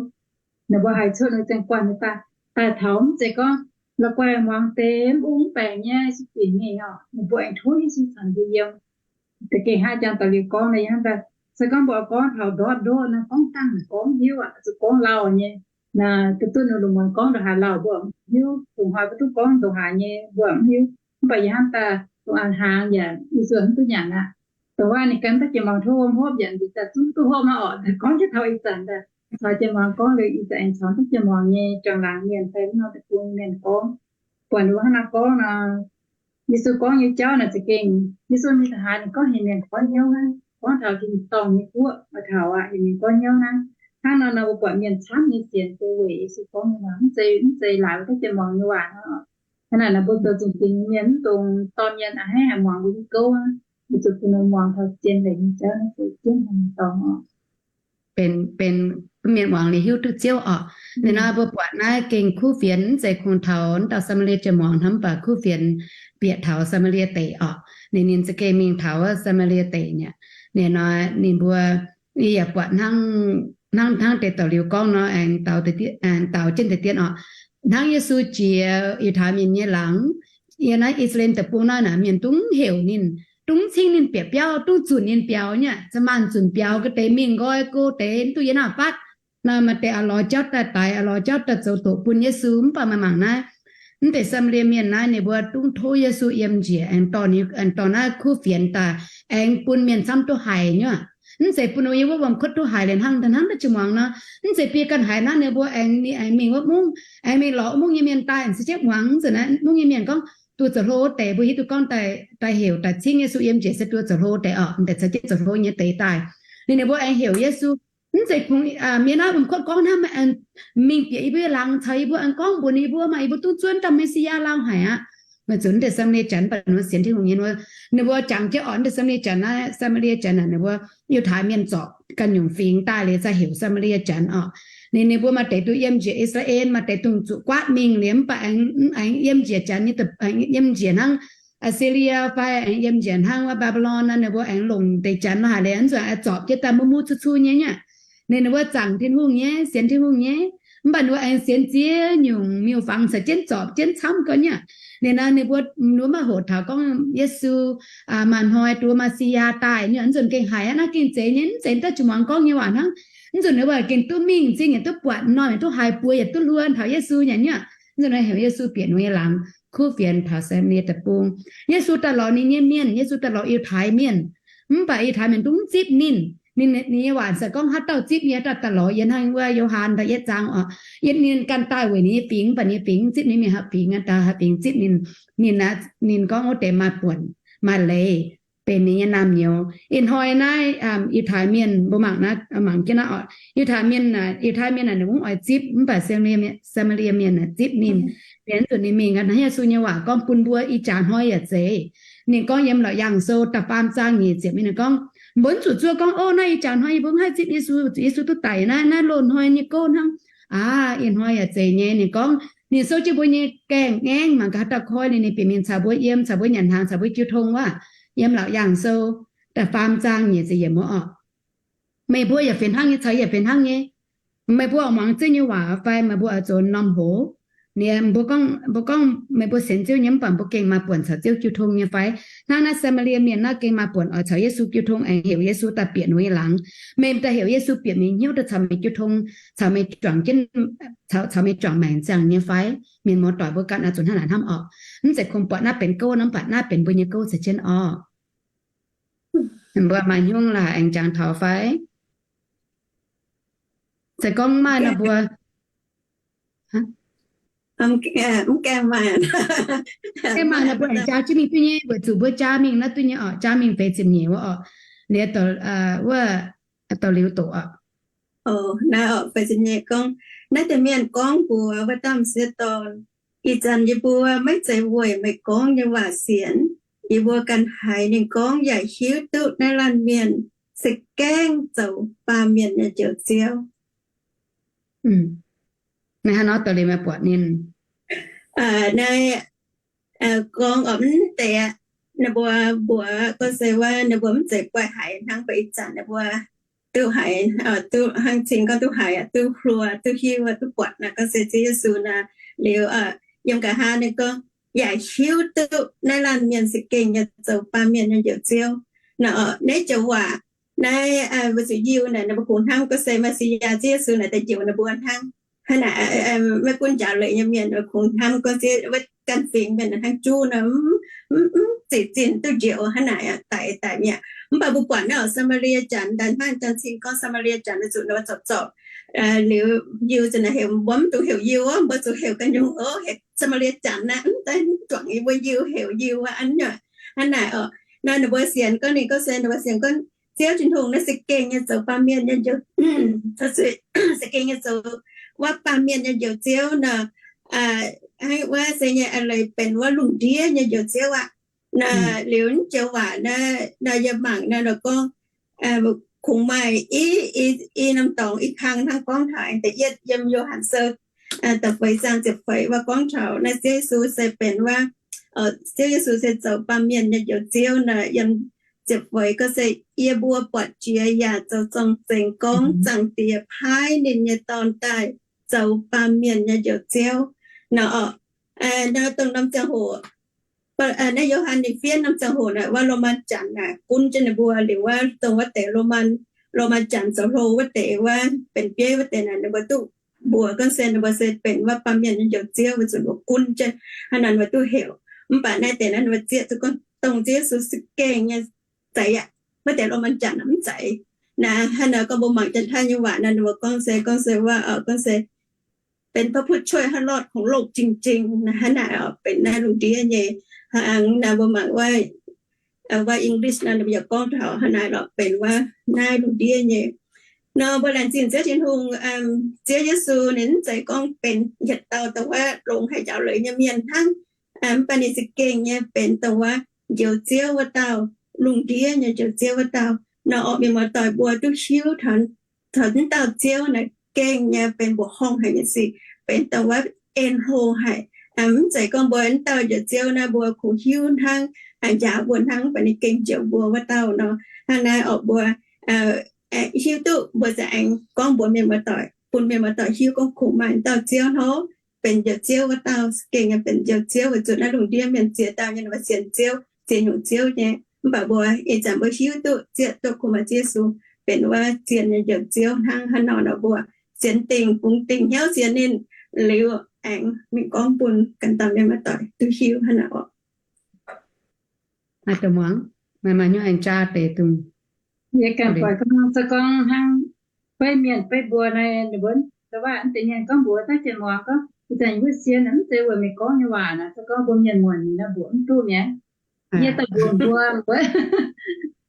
Ninh mbuo haiz cuotv ninh ziangh guanh nyei daaih, daaih taux mv zeiz gorngv la'guaih muangx deix mv ungv mv baengc nyei se bingc mingh oc. Ninh mbuo aengx tov Yesu caux mbuo yiem. Za'gengh haaix jangx daux liuz gorngv nor, yie hnamv daaih, se gorngv mbuo oix gorngv taux ndortv ndoqv nor, gorngv dangh naaic gorngv hiuv aqv, zuqc gorngv lauh nyei. Naaic duqv duqv ninh lungh muonz gorngv ndongc haaix lauh mbuo mv hiuv, dongh hnoi mbuo duqv gorngv ndongc haaix nyei mbuo mv hiuv. Mv baac yie hnamv daaih dongh a'hnangx yaac Yesu mv duqv nyanc aqv. Dongh wuov ninh ganh daaih jiex muangx tov hopv, hopv yaac nziex daaih zungv duqv hopv maiv orqc, gorngv jienv taux ih zanc daaih. Caux jiex muangx gorngv liuz ih zanc aengx caux duqv jiex muangx nyei juangc laangz mienh fai mv norm deic-bung mienh gorngv, buatc ninh mbuo hnangv naaiv gorngv nor, Yesu gorngv nyei jauv naaic za'gengh, Yesu mingh taux haaix ninh gorngv heuc mienh goiv hnyouv hnangv. Gorngv taux tin-dorngh nyei guoqv, maaih taux aqv, heuc mienh goiv hnyouv hnangv. Hnangv nor nor mbuo buatc mienh camv nyei sienx duqv weic Yesu gorngv nyei waac, mv zeiz, mv zeiz laaix wuov deix jiex muangx nyei waac hnangv. Hnangv naaic nor mbuo zoux zingh ginx nyei mienh mv dungx dorh mienh a'hneiv haih muangx mbuo nyei gouv aqv. Weic zuqc bun ninh muangx taux zien leiz nyei jauv naaiv se jienv haic nyei dorngx oc. Benx, benx mienh muangx liuz hiuv duqv Ziouv oc. Ninh nor mbuo buatc naaiv gengh kuv fienx, mv zeiz kungx taux wuov dauh Saa^maa^lie jiex muangx hnangv, mv baac kuv fienx bieqc taux Saa^maa^lie Deic oc. Ninh, ninh za'gengh mingh taux wuov Saa^maa^lie Deic nyei. Ninh nor ninh mbuo, yie yaac buatc hnangv, hnangv, hnangv deix daux liuz gorngv nor, aengx daux jienv deix dien oc. Hnangv Yesu jiex Yiutai Mienh nyei laangz, yiem naaiv I^saa^laa^en Deic-Bung naaiv naaic, mienh dungx heuc ninh, dungx cingv ninh bieqc biauv, dungx zunc ninh biaux nyei. Za'maanc zunc biaux ga'deix mingh nqoi go deix, mv duqv yiem naaiv fatv. Nor maaih deix oix lorz jauv daaih daix, oix lorz jauv daaih zoux doqc bun Yesu. Mv baac meih mangc naaiv, mv deix Saa^maa^lie Mienh naaiv, ninh mbuo dungx tov Yesu yiem njiec aengx dorh ninh, aengx dorh naaiv kuv fienx daaih, aengx bun mienh camv duqv haiz nyei. Mv zeiz bun yie wuov wuom-kuotv duqv haiz liuz hnangv, hnangv da'jiex muangx nor, mv zeiz biei ganh haiz naaiv, ninh mbuo aengx, ninh aengx mingh wuov mungv, aengx mingh lorz mungv nyei mienh daaih se jienv muangx. Mv zeiz naaiv, mungv nyei mienh gorngv, duqv zoux hlo deix, mbuo hiuv duqv gorngv daaih, daaih heuc daaih cingv Yesu yiem njiec se duqv zoux hlo deix oc. Mv deix caux jienv zoux hlo nyei deix daaih. Ninh, ninh mbuo aengx heuc Yesu, mv zeiz kungx mienh naaiv wuom-kuotv gorngv hnangv, mingh bieqc yie mbuo laangz caux yie mbuo aengx gorngv mbuox ninh mbuo, maaih yie mbuo dungx zuov dauh Me^si^yaa lauh haic aqv. Meih zuqc mv deix Saa^maa^lie Janx, mv baac ninh mbuo sienx Tin-Hungh nyei, ninh mbuo jangx jienv oc. Mv deix Saa^maa^lie Janx naaiv, Saa^maa^lie Janx naaic, ninh mbuo Yiutai Mienh zorpc ganh nyungc fingx daaih liuz za'gengh heuc Saa^maa^lie Janx oc. Ninh, ninh mbuo maaih deix duqv yiem njiec I^saa^laa^en, maaih deix dungx zuqc guaatv mingh liuz, mv baac aengx, aengx yiem njiec Janx nyei, yiem njiec hnangv Assyria fai aengx yiem njiec hnangv wuov Babylon nor, ninh mbuo aengx longc deix Janx nor haic liuz, hnangv nzunc aengx zorpc jienv daaih muv muv cuv cuv nyei nyei. Ninh, ninh mbuo zaangc Tin-Hungh nyei, sienx Tin-Hungh nyei, mv baac ninh mbuo aengx sienx ziex nyungc miuc-fangx caux jienv zorpc jienv camv gau nyei. Ninh nor ninh mbuo, ninh mbuo maiv hoqc taux gorngv Yesu maaih hnoi duqv Me^si^yaa daaih nyei. Hnangv nzunc gengh haiz aqv, naaiv gengh zeiz nyei, mv zeiz daaih jiex muangx gorngv nyei waac hnangv. Hnangv nzunc ninh mbuo gengh duqv mingh zingh, yaac duqv buatc norm, yaac duqv haiz buoz, yaac duqv hluo taux Yesu nyei nyei. Hnangv nzunc heuc Yesu bieqc ninh nyei laangz, kuv fienx taux Saa^maa^lie Deic-Bung. Yesu daaih lorz ninh nyei mienh, Yesu daaih lorz Yiutai Mienh, mv baac Yiutai Mienh dungx zipv ninh. Ninh, ninh nyei waac se gorngv haaix dauh zipv nyei, haaix dauh daaih lorz yie hnangv wuov Yo^han da'yietv zaang oc. Yie, ninh ganh daaih weic ninh nyei fingx, mv baac ninh nyei fingx mv zipv ninh mingh, haaix fingx, ganh daaih haaix fingx zipv ninh. Ninh aeqv, ninh gorngv wuov deix maaih buonc, maaih leiz, benx ninh nyei naamh nyouz. Ih hnoi naaiv Yiutai Mienh mbuo mangc naaiv, mangc jienv naaiv oc. Yiutai Mienh, Yiutai Mienh naaic ninh mv oix zipv, mv baac Saa^maa^lie Mienh, Saa^maa^lie Mienh naaic zipv ninh. Mienh zuqc ninh mingh, Yesu nyei waac gorngv bun mbuo ih jaax hnoi yaac zeiz. Ninh gorngv yiem Laauc Yaangh Sou da'faam zaang nyic ziepc mingh, ninh gorngv, mbuo mv zuqc zuov gorngv, o, naaiv ih jaax hnoi yie mbuo mv haih zipv Yesu, Yesu duqv daic naaiv, naaiv loz-hnoi nyei gouv hnangv. Aav, ih hnoi yaac zeiz nyei. Ninh gorngv ninh souv jienv mbuo nyei gaengh ngaengv mangc gaax haaix dauh koi ninh, ninh bieqc mingh caux mbuo yiem, caux mbuo nyanc hnaangx, caux mbuo jiu tong wuov. Yiem Laauc Yaangh Sou da'faam zaang nyic ziepc yiemc wuov oc. Meih mbuo yaac fih hnangv nyei, caux yie yaac fih hnangv nyei. Meih mbuo oix muangx Ziouv nyei waac fai meih mbuo oix zoux norm hoz? Ninh mbuo gorngv, mbuo gorngv meih mbuo sienx Ziouv nyei mv baac mbuo gengh maaih buonc caux Ziouv jiu tong nyei fai? Hnangv naaiv Saa^maa^lie Mienh naaiv gengh maaih buonc oix caux Yesu jiu tong, aengx heuc Yesu daaih bieqc ninh nyei laangz. Meih daaih heuc Yesu bieqc meih hnyouv daaih caux meih jiu tong, caux meih juangc jienv, caux, caux meih juangc maengc ziangh nyei fai? Mienh muoz-doic mbuo ganh oix zuqc hnangv naaic hnamv oc. Mv zeiz kungx buatc naaiv benx gouv, mv baac naaiv benx mbuo nyei gouv caux jienv oc. Mbuo maaih hnyouv laaix aengx jangx taux fai? Se gorngv maaih nor mbuo, mv gaengh maaih nor mbuo aengx jaa jienv mingh duqv nyei, weic zuqc mbuo jaa mingh naaiv duqv nyei oc, jaa mingh feix ziepc nyeic wuov oc. Liuz wuov, dorh liuz doqc oc. Naaiv oc, feix ziepc nyeic gorngv, naaiv deix mienh gorngv mbuox wuov dauh m'sieqv dorn, ih zanc yie mbuo maiv zeiz weic meih gorngv nyei waac sienx. Yie mbuo ganh haiz ninh gorngv yaac hiuv duqv naaiv laanh mienh se gaengh zoux baamh mienh nyei Njoux Ziouv. Naaiv hnangv nor daaih liuz meih buatc ninh, naaiv gorngv oc, mv deix aqv, ninh mbuo mbuox gorngv se wuov ninh mbuo mv zeiz guai haiz hnangv, mv baac ih zanc ninh mbuo duqv haiz, duqv hnangv cing gorngv duqv haiz aqv, duqv hluo, duqv hiuv, duqv buatc naaiv gorngv se Ziouv Yesu naaiv. Liuz yiem nqa'haav ninh gorngv yaac hiuv duqv naaiv laanh mienh se gengh nyei zoux baamh mienh nyei Njoux Ziouv. Naaiv joux waac naaiv weic zuqc Yiuh naaic ninh mbuo kungx hnamv gorngv se Messiah Ziouv Yesu naaic daaih njoux ninh mbuo hnangv. Hnangv naaic, maiv gunv njaaux leiz nyei mienh kungx hnamv gorngv se wuov ganh fingx mienh hnangv juv nor, mv zic zinh duqv njoux hnangv naaic, daic daic mi'aqv. Mv baac mbuo buatc naaiv oc, Saa^maa^lie Janx, daaih hnangv janx cing gorngv Saa^maa^lie Janx, weic zuqc ninh mbuo zorpc zorpc liuz Yiuh zanc naaic heuc mbuo mv dungx heuc Yiuh oc, mbuo zuqc heuc ga'nyungc oc, heuc Saa^maa^lie Janx naaiv, mv daaih juangc yie mbuo Yiuh, heuc Yiuh wuov an nyei. Hnangv naaic oc, nor ninh mbuo sienx gorngv, ninh gorngv se ninh mbuo sienx gorngv Ziouv Tin-Hungh naaiv se gengh nyei zoux baamh mienh nyei Njoux, se gengh nyei zoux wuov baamh mienh nyei Njoux Ziouv nor, wuov se nyei leiz benx wuov lungh ndiev nyei Njoux Ziouv aqv. Liuz naaiv joux waac naaiv yie mangc naaiv nor gorngv kungx maaih i, i norm dorngx i kang hnangv gorngv taux aengx da'yietv yiem Yo^han Sou da'feix zaang ziepc feix wuov gorngv taux naaiv Ziouv Yesu se benx wuov, Ziouv Yesu se zoux baamh mienh nyei Njoux Ziouv nor, yiem ziepc feix gorngv se, yie mbuo buatc jiex yaac zoux zorng-zengx gorngv Zaangc Diex paaiv ninh nyei Dorn daaih zoux baamh mienh nyei Njoux Ziouv nor. Nor dongh norm ziangh hoc naaiv Yo^han ninh fiev norm ziangh hoc naaic wuov Lomaa Janx naaic gunv jienv ninh mbuo liuz wuov, dongh wuov deix Lomaa, Lomaa Janx zoux hlo wuov deix wuov, benx bieiv wuov deix naaic ninh mbuo duqv mbuox gorngv se ninh mbuo se benx wuov baamh mienh nyei Njoux Ziouv, weic zuqc ninh mbuo gunv jienv hnangv naaic ninh mbuo duqv heuc. Mv baac naaiv deix naaiv ninh mbuo zieqv duqv gorngv dongh Ziouv Yesu se gengh nyei Zeiz aqv. Wuov deix Lomaa Janx mv zeiz. Naaiv hnangv naaic gorngv mbuo mangc Janx-Taiv nyei waac naaic ninh mbuo gorngv se, gorngv se wuov, gorngv se benx พระผู้ช่วยให้รอดของโลกจริงๆ naaiv hnangv naaic oc, benx naaiv lungh ndiev nyei. Hnangv naaic mbuo mangc wuov, wuov English naaiv ninh mbuo yaac gorngv taux hnangv naaic lorqc, benx wuov naaiv lungh ndiev nyei. Nor mbuo laengz zingh Ziouv Tin-Hungh, Ziouv Yesu ninh mv zeiz gorngv benx yietc dauh dongh wuov longx haic njaaux leiz nyei mienh hnangv. Mv baac ninh za'gengh nyei benx dongh wuov Njoux Ziouv wuov dauh, lungh ndiev nyei Njoux Ziouv wuov dauh. Nor orqc, mienh muoz-doic mbuo duqv hiuv taux, taux wuov dauh Ziouv naaic gengh nyei benx mbuoqc horngh haic nyei sic, benx dongh wuov en hlo haic. Mv zeiz gorngv mbuo wuov dauh Njoux Ziouv naaiv mbuo kungx hiuv hnangv, njaaux mbuo hnangv, mv baac ninh gengh njoux mbuo wuov dauh nor. Hnangv naaiv orqc, mbuo hiuv duqv mbuo za'gengh aengx gorngv mbuox mienh muoz-doic, bun mienh muoz-doic hiuv gorngv kungx maaih dauh Ziouv hnangv, benx Njoux Ziouv wuov dauh, gengh nyei benx Njoux Ziouv, weic zuqc naaiv lungh ndiev mienh ziex dauh nyei ninh mbuo sienx Ziouv, ziex nyungc Ziouv nyei. Mv baac mbuo ih zanc mbuo hiuv duqv zieqv duqv kungx maaih Ziouv Yesu benx wuov zien nyei Njoux Ziouv hnangv. Hnangv nor nor mbuo sienx dingc, bungx dingc hnyouv sienx ninh liuz, aengx mingh gorngv bun ganh dauh mienh muoz-doic duqv hiuv hnangv naaic orqc. Maaih deix muangx, maaih, maaih hnyouv aengx jaa deix dungx. Yie ganh buatc gorngv, se gorngv hnangv beiv mienh beiv mbuo naaiv, ninh mbuo, se waac mv deix mienh gorngv mbuox daav jienv muangx gorngv, ih zanc yie mbuo sienx naaic mv zeiz weic meih gorngv nyei waac naaic. Se gorngv mbuo mienh muonc ninh mbuo mv duqv mi'aqv. Yie daaih mbuox mbuo, mbuo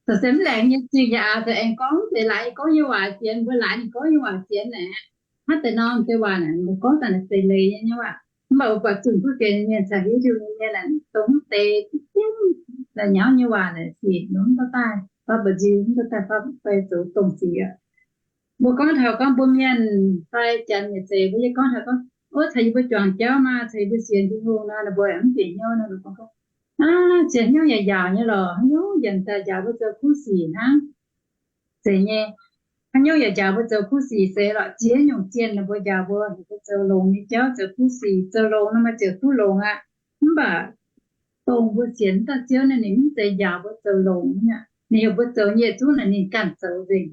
caux se mv laengz nyei zingh yaac aac, aengx gorngv mv zeiz laaix yie gorngv nyei waac sienx, mbuo laaix ninh gorngv nyei waac sienx naaic. Hnangv deix norm deix waac naaic mbuo gorngv daaih naaic zeiz leiz nyei waac, mv baac mbuo buatc zunh kuv fienx mienh caux hiuv diuh mienh naaic dongh mv deix ziex la'nyauv nyei waac naaic sic nor mv dauh daaih, baav ba'zi mv dauh daaih, baav fai zoux dongh sic aqv. Mbuo gorngv taux gorngv mbuo mienh fai janx nyei zeiz, mbuo yie gorngv taux gorngv, ov, caux yie mbuo juangc jauv maah, caux yie mbuo sienx Tin-Hungh nor, ninh mbuo yaac mv bieqc hnyouv nor, ninh gorngv, aav, sienx hnyouv yaac njaaux nyei lorqc, haaix nyungc yaac daaih njaaux mbuo zoux kuv sic hnangv. Zeiz nyei, haaix nyungc yaac njaaux mbuo zoux kuv sic se lorqc, ziex nyungc zienh ninh mbuo njaaux mbuo, heuc mbuo zoux longx nyei jauv, zoux kuv sic, zoux longx nor maaih ziouc duqv longx aqv. Mv baac dongh mbuo sienx dauh Ziouv naaic ninh mv zeiz njaaux mbuo zoux longx aqv. Ninh heuc mbuo zoux nyei zungv naaic ninh ganh zoux nzengc.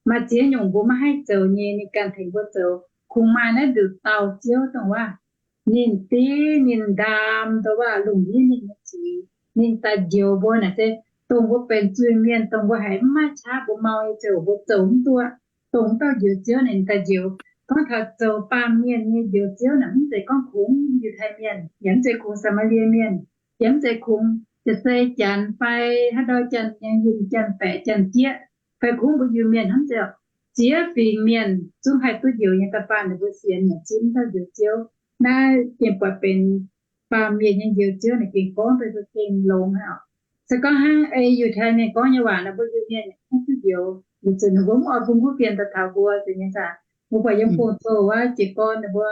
Maaih ziex nyungc mbuo maiv haih zoux nyei ninh ganh tengx mbuo zoux. Kungx maaih naaiv nduqc dauh Ziouv dongh waac ninh div ninh ndaam, dongh waac lungh ndiev ninh nyei zuiz, ninh daaih njoux mbuo naaic se dongh mbuo benx zuiz-mienh, dongh mbuo haiz mv maaih qaqv mbuo mau nyei ziouc mbuo zoux mv duqv. Dongh dauh njoux Ziouv naaic ninh daaih njoux. Gorngv taux zoux baamh mienh nyei njoux Ziouv naaic mv zeiz gorngv kungx Yiutai Mienh, yaac mv zeiz kungx Saa^maa^lie Mienh, yaac mv zeiz kungx jaav sei janx fai haaix ndau janx nyei yinh, janx-baeqc, janx-jieqv, fai kungx mbuo Iu-Mienh hnangv. Ziex fingx mienh zungv haih duqv njoux nyei. Da'faanh ninh mbuo sienx naaic zipv dauh njoux Ziouv. Naaiv gengh buatc benx baamh mienh nyei njoux Ziouv naaic gengh gorngv daaih za'gengh longx haic oc. Se gorngv hnangv ei Yiutai Mienh gorngv nyei waac naaic mbuo Iu-Mienh maiv duqv njoux, weic zuqc ninh mbuo mv oix bun kuv fienx daaih taux mbuo, zeiz nyei saah? Mbuo buatc yiem gong-zoh wuov jiez gorn ninh mbuo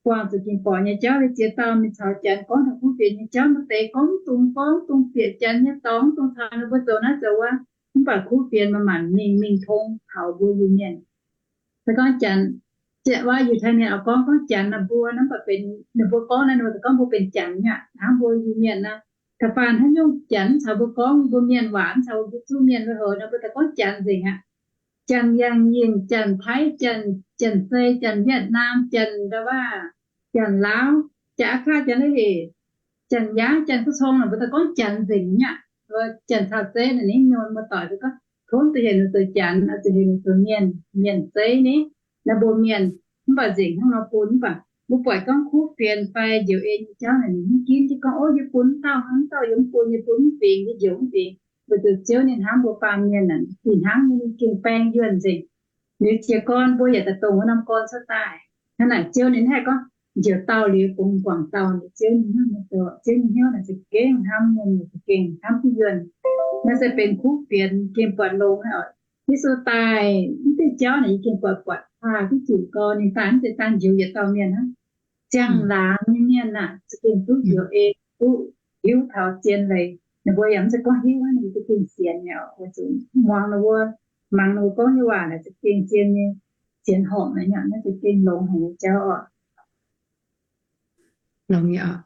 buangh zuqc ging-borqc nyei jauv, ziex dauh mingh caux janx gorngv taux kuv fienx nyei jauv, maaih deix gorngv mv dungx gorngv, mv dungx bieqc janx nyei dorngx, mv dungx caux ninh mbuo zoux naaiv zoux wuov. Mv baac kuv fienx maaih maanc mingh mingh tong taux mbuo Iu-Mienh. Se gorngv janx, wuov Yiutai Mienh oix gorngv, gorngv janx naaic mbuo naaiv, mv baac benx ninh mbuo gorngv naaiv, ninh mbuo gorngv mbuo benx janx nyei aqv. Hnangv mbuo Iu-Mienh naaiv, da'faanh haaix nyungc janx mv caux mbuo gorngv mbuo mienh waac, mv caux mbuo zuqv mienh wuov houx nor, mbuo daaih gorngv janx nzengc aqv. Janx-Yangh Yinh, Janx-Taiv, Janx, Janx-Zei, Janx-Wietc^naam, Janx-Ndau-Waac, Janx-Laauv, Janx-Aa^kaav, Janx-Leiz^Leic, Janx-Yaangv, Janx-Kuv Cong naaic, mbuo daaih gorngv janx nzengc nyei aqv. Janx caux zeiv naaic ninh nyei muoz-doic mbuo gorngv, tov mv zuqc heuc ninh zoux janx, zuqc heuc ninh zoux mienh, mienh zeiv ni, naaiv mbuo mienh. Mv baac nzengc hnangv nor bun, mv baac mbuo buatc gorngv kuv fienx fai njoux en nyei jauv naaic, ninh mv ginv jienv gorngv, ov, yie bun mv dauh hnangv, mv dauh yie mv bun, yie bun mv fingx, yie njoux mv fingx. Weic zuqc Ziouv ninh hnamv mbuo baamh mienh naaic fih hnangv nyei, ninh gengh baeng yuonh nzengc. Liuz jiez gorn mbuo yaac daaih dongh wuov norm gorn cuotv daaih. Hnangv naaic Ziouv ninh haih gorngv, njoux dauh liuz bungx guangc dauh. Liuz Ziouv ninh hnamv nyei zoux, Ziouv nyei hnyouv naaic za'gengh hnamv mienh, za'gengh hnamv duqv yuonh. Naaiv se benx kuv fienx gengh buatc longx haic oc. Yesu daaih mv diuh jauv naaic yie gengh buatc, buatc aa, duqv zuqc gorn ninh daaih mv zeiz dangh njoux yietc dauh mienh hnangv. Ziangh laangz nyei mienh aah, za'gengh duqv njoux en, duqv hiuv taux zien leiz. Ninh mbuo yaac mv zeiz gorngv hiuv hnangv, ninh mbuo za'gengh sienx nyei oc. Weic zuqc muangx ninh mbuo, mangc ninh mbuo gorngv nyei waac naaic za'gengh zien nyei, sienx horpc naaic nyei, naaiv za'gengh longx haic nyei jauv oc. Longx nyei oc.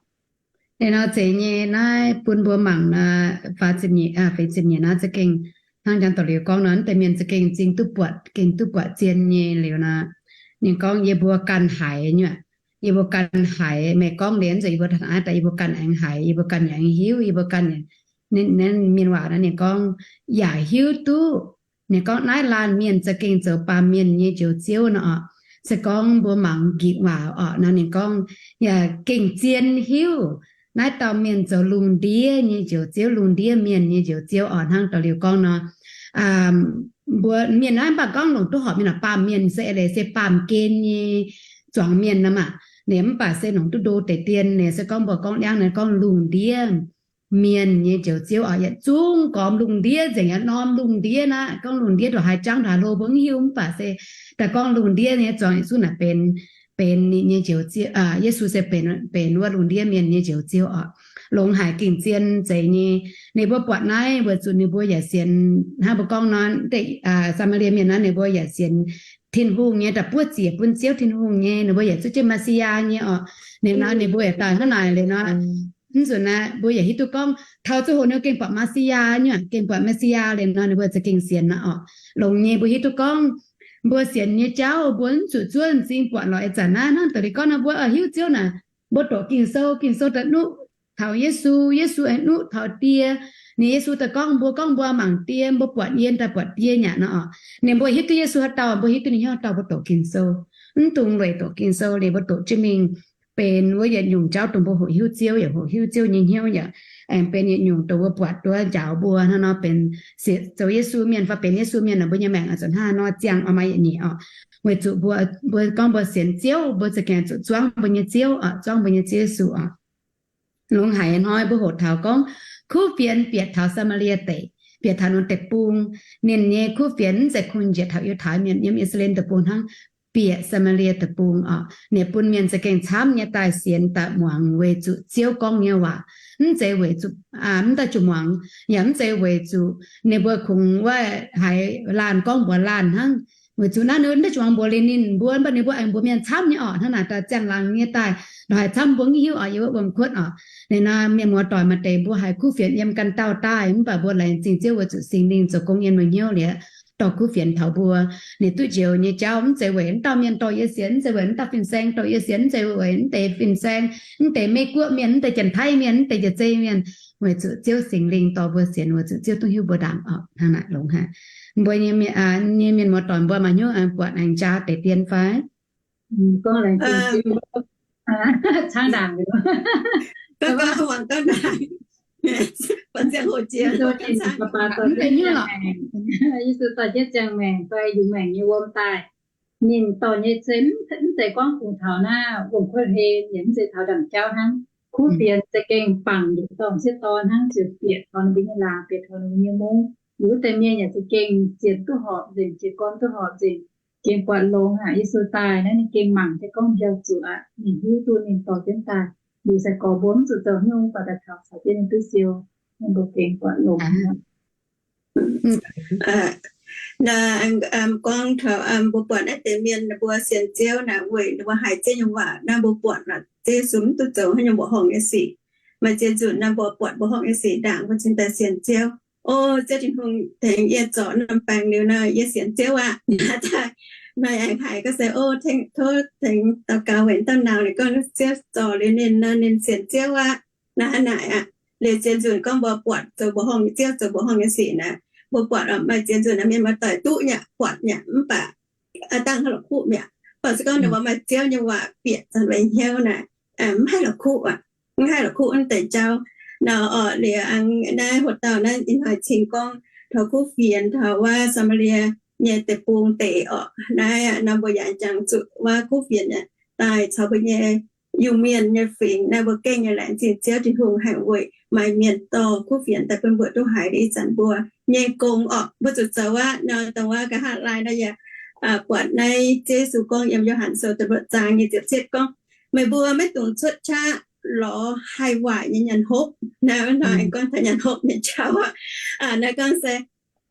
Liuz nor zeiz nyei naaiv bun mbuo mangc nor, faah ziepc nyeic, feix ziepc nyeic naaiv za'gengh hnangv jangx doqc liuz gorngv nor, mv deix mienh za'gengh m'zing duqv buatc, gengh duqv buatc zien nyei liuz nor, ninh gorngv, yie mbuo ganh haiz nyei, yie mbuo ganh haiz. Meih gorngv liuz nzengc yie mbuo taux naaiv daaih, yie mbuo ganh aengx haiz, yie mbuo ganh yaac aengx hiuv, yie mbuo ganh, mienh waac nor ninh gorngv yaac hiuv duqv. Ninh gorngv naaiv laanh mienh za'gengh zoux baamh mienh nyei njoux Ziouv nor oc. Se gorngv mbuo mangc nqipc waac oc nor ninh gorngv yaac gengh zien hiuv naaiv dauh mienh zoux lungh ndiev nyei njoux Ziouv, lungh ndiev mienh nyei njoux Ziouv oc. Hnangv doqc liuz gorngv nor, mbuo mienh naaiv mv baac gorngv longc duqv horpc mienh oc, baamh mienh se eix leiz se baamh gen nyei zuangx mienh nor maah. Ninh mv baac se longc duqv ndo deix dien. Ninh se gorngv mbuo gorngv liangv naaiv gorngv lungh ndiev mienh nyei njoux Ziouv oc. Yietc zungv gormx lungh ndiev nzengc, yietc norm lungh ndiev naaiv. Gorngv lungh ndiev ndongc haaix jangv ndongc haaix hlo mbuo mv hiuv, mv baac se daaih gorngv lungh ndiev nyei zuangx yietc zungv naaic benx, benx ninh nyei njoux Ziouv. Yesu se benx, benx wuov lungh ndiev mienh nyei njoux Ziouv oc. Longx haic, gengh zien zeiz nyei. Ninh mbuo buatc naaiv weic zuqc ninh mbuo yaac sienx, hnangv mbuo gorngv nor, Saa^maa^lie Mienh naaiv ninh mbuo yaac sienx Tin-Hungh nyei, da'buov ziec bun Ziouv Tin-Hungh nyei, ninh mbuo yaac zuov jienv Messiah nyei oc. Ninh nor ninh mbuo yaac daaih hnangv naaic liuz nor, mv zuqc naaiv mbuo yaac hiuv duqv gorngv taux ziangh hoc ninh gengh buatc Messiah nyei, gengh buatc Messiah liuz nor ninh mbuo za'gengh sienx aqv oc. Longx nyei, mbuo hiuv duqv gorngv mbuo sienx nyei jauv mbuo mv zuqc zuov m'zing buatc lorqc. Ih zanc naaiv hnangv doqc liuz gorngv nor mbuo hiuv Ziouv naaic, mbuo doqc Ging-Sou, Ging-Sou da'nuqv taux Yesu, Yesu aengx nuqv taux Die. Ninh Yesu daaih gorngv mbuo, gorngv mbuo mangc Die, mbuo buatc yie daaih buatc Die nyei nor. Ninh mbuo hiuv duqv Yesu haaix dauh, mbuo hiuv duqv ninh hnyouv haaix dauh, mbuo doqc Ging-Sou. Mv dungx weic doqc Ging-Sou liuz mbuo doqc jienv mingh benx wuov yietc nyungc jauv dongh mbuo hoqc hiuv Ziouv yaac hoqc hiuv Ziouv nyei hnyouv yaac aengx benx yietc nyungc dongh mbuo buatc duqv njaaux mbuo hnangv nor benx sienx zoux Yesu mienh fai benx Yesu mienh, mbuo nyei maengc oix zuqc hnangv nor ziangh oc, maaih yietc nyeic oc. Weic zuqc mbuo, mbuo gorngv mbuo sienx Ziouv, mbuo za'gengh zuqc zuangv mbuo nyei Ziouv oc, zuangv mbuo nyei Ziouv Yesu oc. Longx haic hnoi mbuo hoqc taux gorngv kuv fienx bieqc taux Saa^maa^lie Deic, bieqc taux norm deic-bung. Ninh nyei kuv fienx mv zeiz kungx njiec taux Yiutai Mienh yiem I^saa^laa^en Deic-Bung hnangv, bieqc Saa^maa^lie Deic-Bung oc. Ninh bun mienh za'gengh camv nyei daaih sienx daaih muangx weic zuqc Ziouv gorngv nyei waac. Mv zeiz weic zuqc mv daaih zuqc muangx, yaac mv zeiz weic zuqc ninh mbuo kungx wuov haiz laanh gorngv mbuox laanh hnangv. Weic zuqc naaiv ninh mv daaih zuqc muangx mbuox liuz ninh mbuo, mv baac ninh mbuo aengx mbuox mienh camv nyei oc, hnangv naaic daaih ziangh laangz nyei daaih, ndongc haaix camv mbuo mv hiuv oc, yiem wuov wuom-kuotv oc. Ninh naaiv mienh muoz-doic maaih deix mbuo haiz kuv fienx yiem ganh dauh daaih, mv baac mbuo laengz zingh Ziouv weic zuqc Singx Lingh zoux gong yiem mbuo hnyouv liuz dorh kuv fienx taux mbuo. Ninh duqv njoux nyei jauv mv zeiz weic mv dauh mienh dorh yie sienx, mv zeiz weic mv dauh fin-saeng dorh yie sienx, mv zeiz weic mv deix fin-saeng, mv deix Meiv Guoqv mienh, mv deix Janx-Taiv mienh, mv deix Jaav-Zei mienh, weic zuqc Ziouv Singx Lingh dorh mbuo sienx, weic zuqc Ziouv duqv hiuv mbuo ndaangc oc. Hnangv naaic longx haic. Mbuo nyei mienh, nyei mienh muoz-doic mbuo maaih hnyouv buatc aengx jaa deix dien fai? Yesu dorh jienv ziangh maengc fai yungz maengc nyei wuom daaih, ninh dorh nyei se mv zeiz gorngv kungx taux naaiv wuom-kuotv hlen, yaac mv zeiz taux ndaangc jauv hnangv. Kuv fienx za'gengh bangc yietc dorngh sieqv dorn hnangv, ziouc bieqc taux ninh mbuo nyei laangz, bieqc taux ninh mbuo nyei mungv. Liuz wuov deix mienh yaac za'gengh sienx duqv horpc nzengc, jiez gorn duqv horpc nzengc, gengh buatc longx aqv. Yesu daaih naaiv ninh gengh mangc jienv gorngv mbiauh zuqc aqv. Ninh hiuv duqv ninh dorh jienv daaih. Liuz sai-gorx mbuo mv zuqc zoux haaix nyungc, buatc daaih taux caux jienv ninh duqv siou, ninh mbuo gengh buatc longx. Naaiv gorngv taux mbuo buatc naaiv deix mienh ninh mbuo sienx Ziouv naaic weic ninh mbuo haiz Ziouv nyei waac. Naaiv mbuo buatc naaic Ziouv Yesu mv duqv zoux haaix nyungc mbuoqc horngh nyei sic. Maaih ziex nzunc naaiv mbuo buatc mbuoqc horngh nyei sic ndaangc mbuo cingx daaih sienx Ziouv. O, Ziouv Tin-Hungh tengx yie zorc norm baengc liuz nor, yie sienx Ziouv aqv. Naaiv daaih maaih aengx haiz gorngv se, o, tov tengx daux gaux weic dauh nauz. Ninh gorngv Ziouv zorc liuz ninh nor, ninh sienx Ziouv aqv. Naaiv hnangv naaic aqv. Liuz ziex nzunc gorngv mbuo buatc zoux mbuoqc horngh, Ziouv zoux mbuoqc horngh nyei sic naaic, mbuo buatc oc, maaih ziex nzunc naaiv mienh muoz-doic duqv yaac buatc yaac mv baac dangh haaix lorqc kuv mi'aqv. Mv baac se gorngv ninh mbuo maaih Ziouv nyei waac bieqc zanc mbuo hnyouv naaic, mv haih lorqc kuv aqv. Mv haih lorqc kuv naaiv deix jauv. Nor oc, liuz aengx naaiv hoc dauh naaiv ih hnoi cingx gorngv taux kuv fienx taux wuov Saa^maa^lie nyei deic-bung deic oc. Naaiv nor mbuo yaac jangx zuqc wuov kuv fienx daaih caux mbuo nyei Iu-Mienh nyei fingx naaiv, mbuo gengh nyei laengz zingh Ziouv Tin-Hungh haic weic maaih mienh dorh kuv fienx daaih bun mbuo duqv haiz ih zanc mbuo nyei gong orqc. Mbuo zuqc zoux aqv nor, dongh wuov nqa'haav laai nor yaac buatc naaiv Ziouv Yesu gorngv yiem Yo^han Sou da'luoqc zaang nyei ziepc cietv gorngv, meih mbuo maiv dungx cuotv qaqv lorz haih waaic nyei nyanc hopv. Naaiv hnoi gorngv taux nyanc hopv nyei jauv aqv. Naaiv gorngv se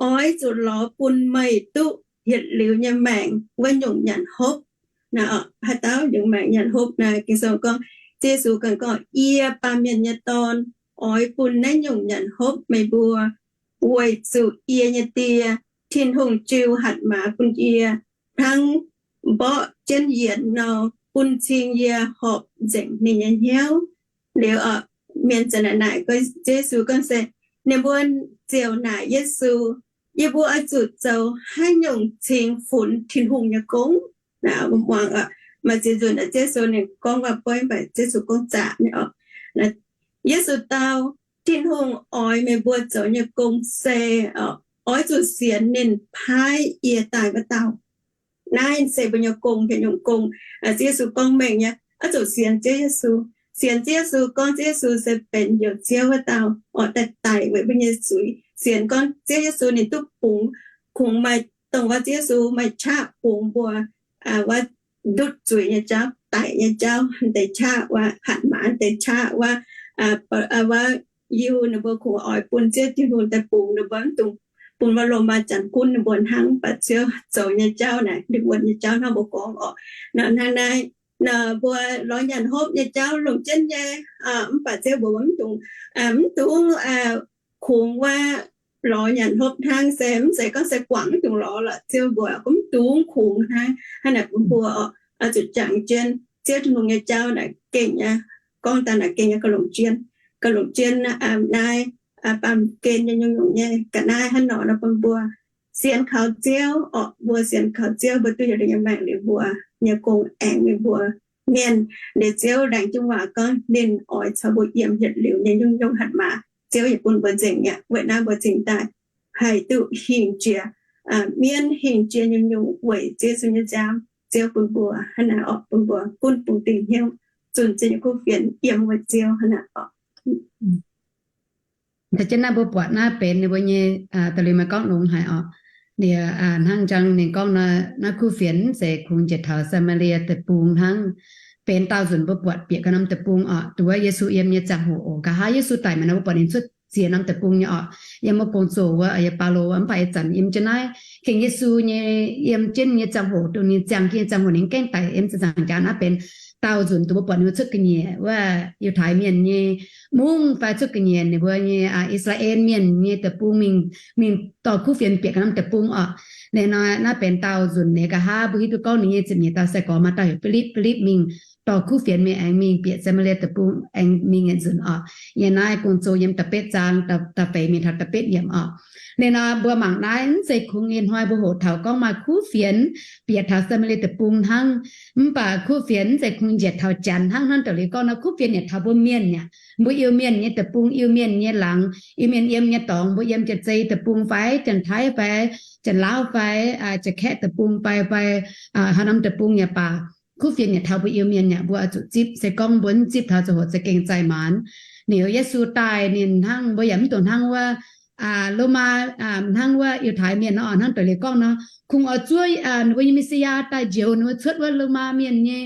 oix zuqc lorz bun meih duqv yietc liuz nyei maengc wuov nyungc nyanc hopv. Naaiv haaix dauh nyungc maengc nyanc hopv naaic, Ging-Sou gorngv, Ziouv Yesu ganh gorngv, Yie, Baamh Mienh nyei Dorn, oix bun naaiv nyungc nyanc hopv meih mbuo, weic zuqc yie nyei Die, Tin-Hungh, jiu hatc maaz bun yie hnangv mborqv jienv yienx nor, bun cing yie horpc nzengc ninh nyei hnyouv. Liuz mienh ziouc naaic, naaic Ziouv Yesu gorngv se, ninh mbuo ziouc naaic Yesu, Yie mbuo oix zuqc zoux haaix nyungc cingx funx Tin-Hungh nyei gong? Naaiv mbuo muangx, maaih ziex nzunc Ziouv Yesu ninh gorngv waac-beiv, mv baac Ziouv Yesu gorngv zaqc nyei oc. Yesu dau, Tin-Hungh oix meih mbuo zoux nyei gong se oix zuqc sienx ninh paaiv yie daaih wuov dauh. Naaiv se mbuo nyei gong, haaix nyungc gong? Ziouv Yesu gorngv mengh nyei, oix zuqc sienx Ziouv Yesu. Sienx Ziouv Yesu, gorngv Ziouv Yesu se benx Njoux Ziouv wuov dauh, oix daaih daic weic mbuo nyei zuiz. Sienx gorngv Ziouv Yesu ninh duqv bungx, kungx maaih dongh wuov Ziouv Yesu maaih qaqv bungx mbuo wuov ndutv zuiz nyei jauv, daic nyei jauv, deix qaqv wuov, hatc maaz deix qaqv wuov, wuov Yiu ninh mbuo kungx oix bun Ziouv Tin-Hungh daaih bungx ninh mbuo, mv dungx bun wuov Lomaa Janx gunv ninh mbuo hnangv. Mv baac Ziouv zoux nyei jauv naaic, ndutv wuonh nyei jauv hnangv mbuo gorngv orqc. Nor hnangv naaiv, nor mbuo lorz nyanc hopv nyei jauv longc jienv nyei, mv baac Ziouv mbuox mv dungx, mv dungx kungx wuov lorz nyanc hopv hnangv, se mv zeiz gorngv se guangc mv dungx lorz lorqc. Ziouv mbuox gorngv mv dungx kungx hnangv. Hnangv naaic bun mbuo oix zuqc jangx jienv Ziouv Tin-Hungh nyei jauv naaic gengh nyei, gorngv daaih naaic gengh nyei gauh longc jienv. ga'longc jienv naaiv baamh gen nyei nyungc-nyungc nyei ga'naaiv hnangv nor nor bun mbuo sienx kaux Ziouv orqc. Mbuo sienx kaux Ziouv, mbuo duqv yietc liuz nyei maengc liuz, mbuo nyei gong aengx mingh mbuo mienh. Liuz Ziouv laengz jienv waac gorngv ninh oix caux mbuo yiem yietc liuz nyei nyungc-nyungc hatc maaz. Ziouv yaac bun mbuo nzengc mi'aqv. Weic naaiv mbuo cingx daaih haih duqv hingh jiex mienv, hingh jiex nyungc-nyungc weic Ziouv Yesu nyei nziaamv. Ziouv bun mbuo hnangv naaiv orqc, bun mbuo gunv bungx dingc hnyouv zunh zinh nyei kuv fienx yiem weic Ziouv hnangv naaiv orqc. Caux jienv naaiv mbuo buatc naaiv benx ninh mbuo nyei, da'liuz meih gorngv longx haic orqc. Liuz hnangv jang ninh gorngv naaiv kuv fienx mv zeiz kungx njiec taux Saa^maa^lie Deic-Bung hnangv. Benx daauh nzunc mbuo buatc bieqc ganh norm deic-bung orqc, duqv Yesu yiem nyei ziangh hoc oc. Nqa'haav Yesu daic maaih nor mbuo buatc ninh cuotv ziex norm deic-bung nyei orqc. Yiem wuov gong-zoh wuov, yiem Baulo wuov, mv baac ih zanc yiem jienv naaiv gengh Yesu nyei, yiem jienv nyei ziangh hoc, dongh ninh ziangh jienv nyei ziangh hoc ninh gaengh daic yiem ziepc nzaangc jaax. Naaiv benx daauh nzunc dongh mbuo buatc ninh cuotv ga'nyiec wuov Yiutai Mienh nyei mungv fai cuotv ga'nyiec ninh mbuo nyei I^saa^laa^en Mienh nyei deic-bung mingh, mingh dorh kuv fienx bieqc ganh norm deic-bung orqc. Liuz nor naaiv benx daauh nzunc liuz nqa'haav mbuo hiuv duqv gorngv ninh nyei ziepc nyeic dauh sai-gorx maaih dauh heuc Filipv. Filipv mingh dorh kuv fienx mingh aengx mingh bieqc Saa^maa^lie Deic-Bung aengx mingh yietc nzunc orqc. Yiem naaiv Gong-Zoh yiem da'betv zaang, da'feix mingh taux da'betv yiemc orqc. Liuz nor mbuo mangc naaiv mv zeiz kungx ih hnoi mbuo hoqc taux gorngv maaih kuv fienx bieqc taux Saa^maa^lie Deic-Bung hnangv. Mv baac kuv fienx mv zeiz kungx njiec taux Janx hnangv. Hnangv da'liuz gorngv nor kuv fienx yaac taux mbuo Mienh aqv. Mbuo Iu-Mienh nyei deic-bung, Iu-Mienh nyei laangz, Iu-Mienh yiem nyei dorngx, mbuo yiem Janx-Zei Deic-Bung fai Janx-Taiv fai Janx-Laauv fai Janx-Kaeqv Deic-Bung fai, fai haaix norm deic-bung yaac baac, kuv fienx yaac taux mbuo Iu-Mienh yaac mbuo oix zuqc zipv. Se gorngv mbuo mv zipv taux ziangh hoc za'gengh zaih maanz. Liuz Yesu daaih ninh hnangv mbuo yaac mv dungx hnangv wuov Lomaa, hnangv wuov Yiutai Mienh nor, hnangv da'liuz gorngv nor, kungx oix zuov ninh mbuo nyei Me^si^yaa daaih njoux ninh mbuo cuotv wuov Lomaa Mienh nyei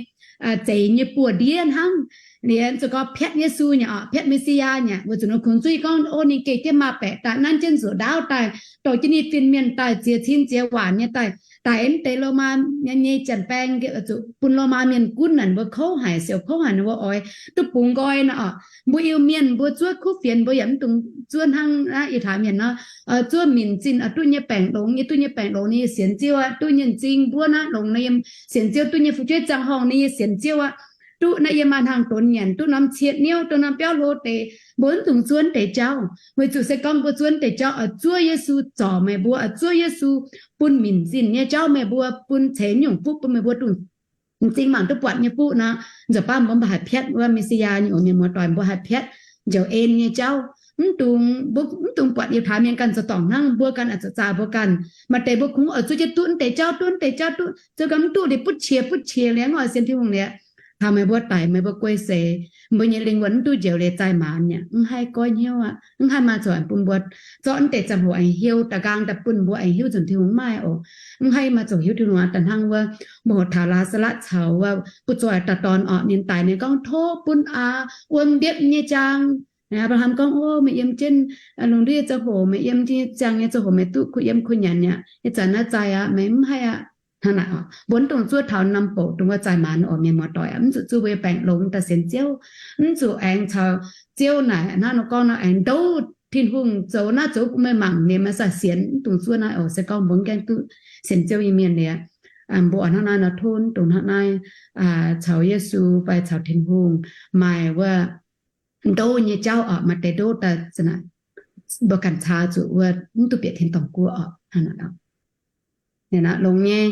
zeix nyei buoz-ndiev hnangv. Liuz ziouc gorngv piatv Yesu nyei orqc, piatv Me^si^yaa nyei, weic zuqc ninh kungx zuov gorngv, o, ninh geh jienv maa-baeqc daaih, nanv jienv nzuqc ndaauv daaih, dorh jienv ninh fin-mienh daaih, ziex cin ziex waanc nyei daaih, daic mv deix Lomaa nyei janx-baeng, zuqc bun Lomaa Mienh gunv naaic, ninh mbuo kouv haic, siouc kouv haic, ninh mbuo oix duqv bungx nqoi nor orqc. Mbuo Iu-Mienh mbuo zuov kuv fienx mbuo yaac mv dungx zuov hnangv Yiutai Mienh nor, zuov minc zinh oix duqv nyei baengc longx, yie duqv nyei baengc longx ninh yie sienx Ziouv aqv. Duqv nyei m'zing mbuov naaiv longx ninh yiem sienx Ziouv, duqv nyei fu'jueiv ziangh horngh ninh yie sienx Ziouv aqv. Duqv naaiv yie maaih hnaangx donx nyanc, duqv norm cietv niouv, duqv norm biauv hlo deix, mbuo mv dungx zuov deix jauv. Weic zuqc se gorngv mbuo zuov deix jauv oix zuov Yesu zorc meih mbuo, oix zuov Yesu bun minc zinh nyei jauv meih mbuo, bun ceix nyungc fuqv bun meih mbuo dongh m'zing mangc duqv buatc nyei fuqv nor, nzunc baav mbuo mv baac haih piatv wuov Me^si^yaa nyei oc. Mienh muoz-doic, mbuo haih piatv njoux en nyei jauv. Mv dungx, mv dungx buatc Yiutai Mienh ganh zoux dorngc hnangv, mbuo ganh oix zuqc zaah mbuo ganh. Maaih deix mbuo kungx oix zuov jienv duqv deix jauv, duqv deix jauv, duqv, zuov ganh mv duqv liuz butv qiex, butv qiex liuz, mv oix sienx Tin-Hungh liuz, taux meih mbuo daic, meih mbuo guei seix, mbuo nyei lingh wuonh mv duqv njoux liuz zaih maanz mi'aqv. Mv haih goiv hnyouv aqv. Mv haih maaih zoux bun mbuo zorqv deix ziangh hoc aengx hiuv da'nqaang daaih bun mbuo aengx hiuv nzunc Tin-Hungh, mv maaih oc. Mv haih maaih zoux hiuv Tin-Hungh aqv. Da'hnangv wuov mbuo hoqc taux Laa^saa^latv caux wuov butv-zoih dauh dorn orqc, ninh daic ninh gorngv, tov bun aax wuom mbiepv nyei jaang. Apc^laa^ham gorngv, o, meih yiem jienv lungh ndiev ziangh hoc, meih yiem jienv ziangh nyei ziangh hoc meih duqv kuh yiem kuh nyanc mi'aqv. Ih zanc naaiv zaih aqv, meih mv haih aqv. Hnangv naaic oc, mbuo mv dungx zuov taux norm bouc dongh wuov zaih maanz oc, mienh muoz-doic aqv. Mv zuqc zuov mbuo nyei baengc longx daaih sienx Ziouv. Mv zuqc aengx caux Ziouv naaic hnangv nor gorngv nor aengx ndouv Tin-Hungh zoux naaiv zoux meih mangc liuz meih sai sienx. Mv dungx zuov naaiv oc. Se gorngv mbuo mv gaengh duqv sienx Ziouv nyei mienh liuz, mbuo oix hnangv naaiv nor tov, dongh hnangv naaiv caux Yesu fai caux Tin-Hungh maaih wuov ndouv nyei jauv oc. Maaih deix ndouv daaih mbuo ganh caa zuqc wuov mv duqv bieqc tin-dorngh guoqv oc. Longx nyei.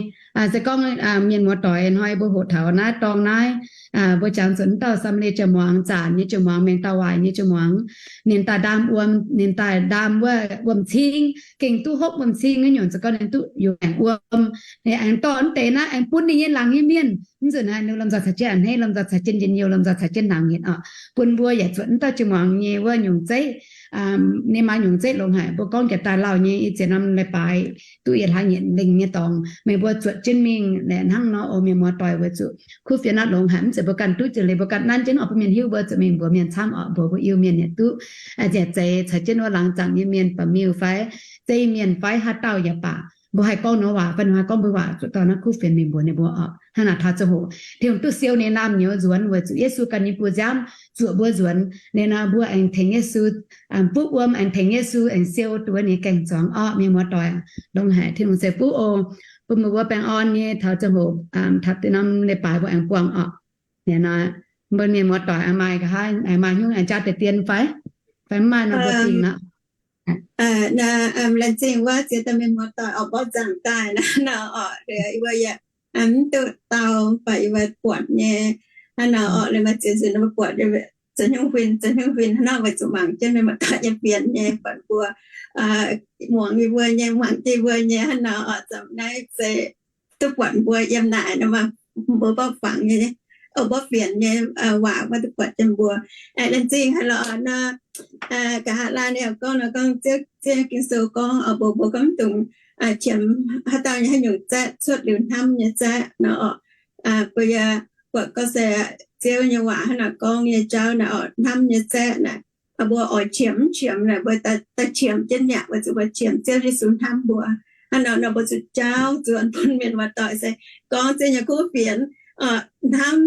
Se gorngv mienh muoz-doic hnoi mbuo hoqc taux naaiv dorngh naaiv, mbuo jangx zuqc wuov dauh Saa^maa^lie jiex muangx, zaanc nyei jiex muangx, mengh dauh waaic nyei jiex muangx, ninh daaih ndaam wuom, ninh daaih ndaam wuov wuom-cing, gengh duqv hopv wuom-cing nyei nyungc. Se gorngv ninh duqv yuoqc aengx wuom, ninh aengx dorh wuov deix naaiv aengx bun ninh nyei laangz nyei mienh. Mv zuqc naaiv ninh lomh nzoih caux jienv a'hneiv, lomh nzoih caux jienv njien-youh, lomh nzoih caux jienv laangz nyei oc, bun mbuo yaac zuotc wuov dauh jiex muangx nyei wuov nyungc zeiv. Ninh maaih nyungc zeiv longx haic. Mbuo gorngv jiex daaih lauh nyei, ih ziex norm leiz-baaix duqv yietc hlaax nyeic lengh nyei dorngx, meih mbuo zuotc jienv mingh laeh hnangv nor oc, mienh muoz-doic. Weic zuqc kuv fienx naaiv longx haic, mv zeiz mbuo ganh duqv jiex liuz mbuo ganh nanv jienv oc, bun mienh hiuv mbuo zuqc mingh mbuox mienh camv oc, mbuox mbuo Iu-Mienh yaac duqv, nziec zeix caux jienv wuov laangz zaangc nyei mienh, ba'miuh fai zei mienh fai haaix dauh yaac baac, mbuo haih gorngv ninh waac fai ninh haih gorngv mbuo waac, zuqc dorh naaiv kuv fienx mingh mbuox ninh mbuo oc. Hnangv naaic taux ziangh hoc Tin-Hungh duqv siou ninh naamh nyouz nzuonx weic zuqc Yesu ganh nyei buoz-nziaamv zuoqc mbuo nzuonx. Liuz nor mbuo aengx tengx Yesu, fuqv wuom aengx tengx Yesu aengx siou duqv wuov ninh gaengh zuangx orqc, mienh muoz-doic. Longx haic, Tin-Hungh ceix fuqv oc, bun meih mbuo baengh orn nyei taux ziangh hoc, taux deix norm leiz-baaix mbuo aengx buangh oc. Liuz nor Mbuo mienh muoz-doic maaih nqa'haav aengx maaih hnyouv aengx jaa deix dien fai? Fai mv maaih nor mbuo dingh nor. Laengz zingh wuov ziex dauh mienh muoz-doic oix mborqv nzangc daaih nor oc, yie mbuo yaac mv duqv dau, mv baac yie mbuo buatc nyei. Hnangv nor oc, liuz maaih ziex nzunc mbuo buatc zoux hnyouv huin, zoux hnyouv huin hnangv nor weic zuqc mangc jienv mienh muoz-doic nyei fienx nyei, buatc mbuo muangx yie mbuo nyei, muangx jienv mbuo nyei hnangv nor oc, za'naaiv se duqv buatc mbuo yiem naaic nor, mbuo mborqv fangx nyei, mborqv fienx nyei waac mbuo duqv buatc jienv mbuo. Laengz zingh haaix lorqc nor, nqa'haav laanh yaac gorngv nor, gorngv Ziouv, Ziouv Ging-Sou gorngv oc, mbuo mbuo gorngv mv dungx qiemx haaix dauh nyei haaix nyungc zaeqv cuotv liuz hnamv nyei zaeqv nor oc. Mbuo yaac buatc gorngv se Ziouv nyei waac hnangv naaic gorngv nyei jauv naaic oc, hnamv nyei zaeqv naaic, mbuo oix qiemx mv qiemx naaic, mbuo daaih qiemx jienv mi'aqv, weic zuqc mbuo qiemx Ziouv Yesu hnamv mbuo. Hnangv nor nor mbuo zuqc jauv nzuonx bun mienh muoz-doic se gorngv Ziouv nyei kuv fienx, hnamv,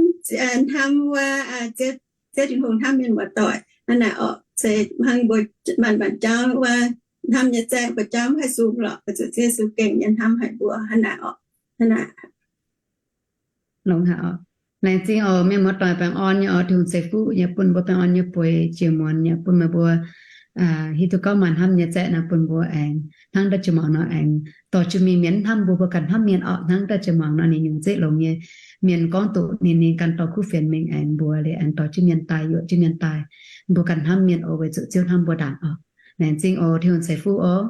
hnamv wuov Ziouv Tin-Hungh hnamv mienh muoz-doic hnangv naaic oc. Se hnangv mbuo manc-manc jauv wuov hnamv nyei zaeqv mbuo jauv mv haih sung lorqc, weic zuqc Ziouv Yesu gengh nyei hnamv haic mbuo hnangv naaic oc. Hnangv naaic. Laengz zingh oc, mienh muoz-doic baengh orn nyei oc, Tin-Hungh ceix fuqv yaac bun mbuo baengh orn nyei bueix jiex muonz yaac bun meih mbuo hiuv duqv gorngv maaih hnamv nyei zaeqv naaic bun mbuo aengx hnangv da'jienv muangx nor aengx dorh jienv mingh. Mienh mv hnamv mbuo, mbuo ganh hnamv mienh oc. Hnangv da'jienv muangx nor ninh nyungc zeiv longx nyei. Mienh gorngv doqc ninh, ninh ganh dorh kuv fienx mingh aengx mbuo liuz aengx dorh jienv mienh daaih, yuoqc jienv mienh daaih. Mbuo ganh hnamv mienh oc, weic zuqc Ziouv hnamv mbuo ndaangc oc. Laengz zingh oc, Tin-Hungh ceix fuqv oc.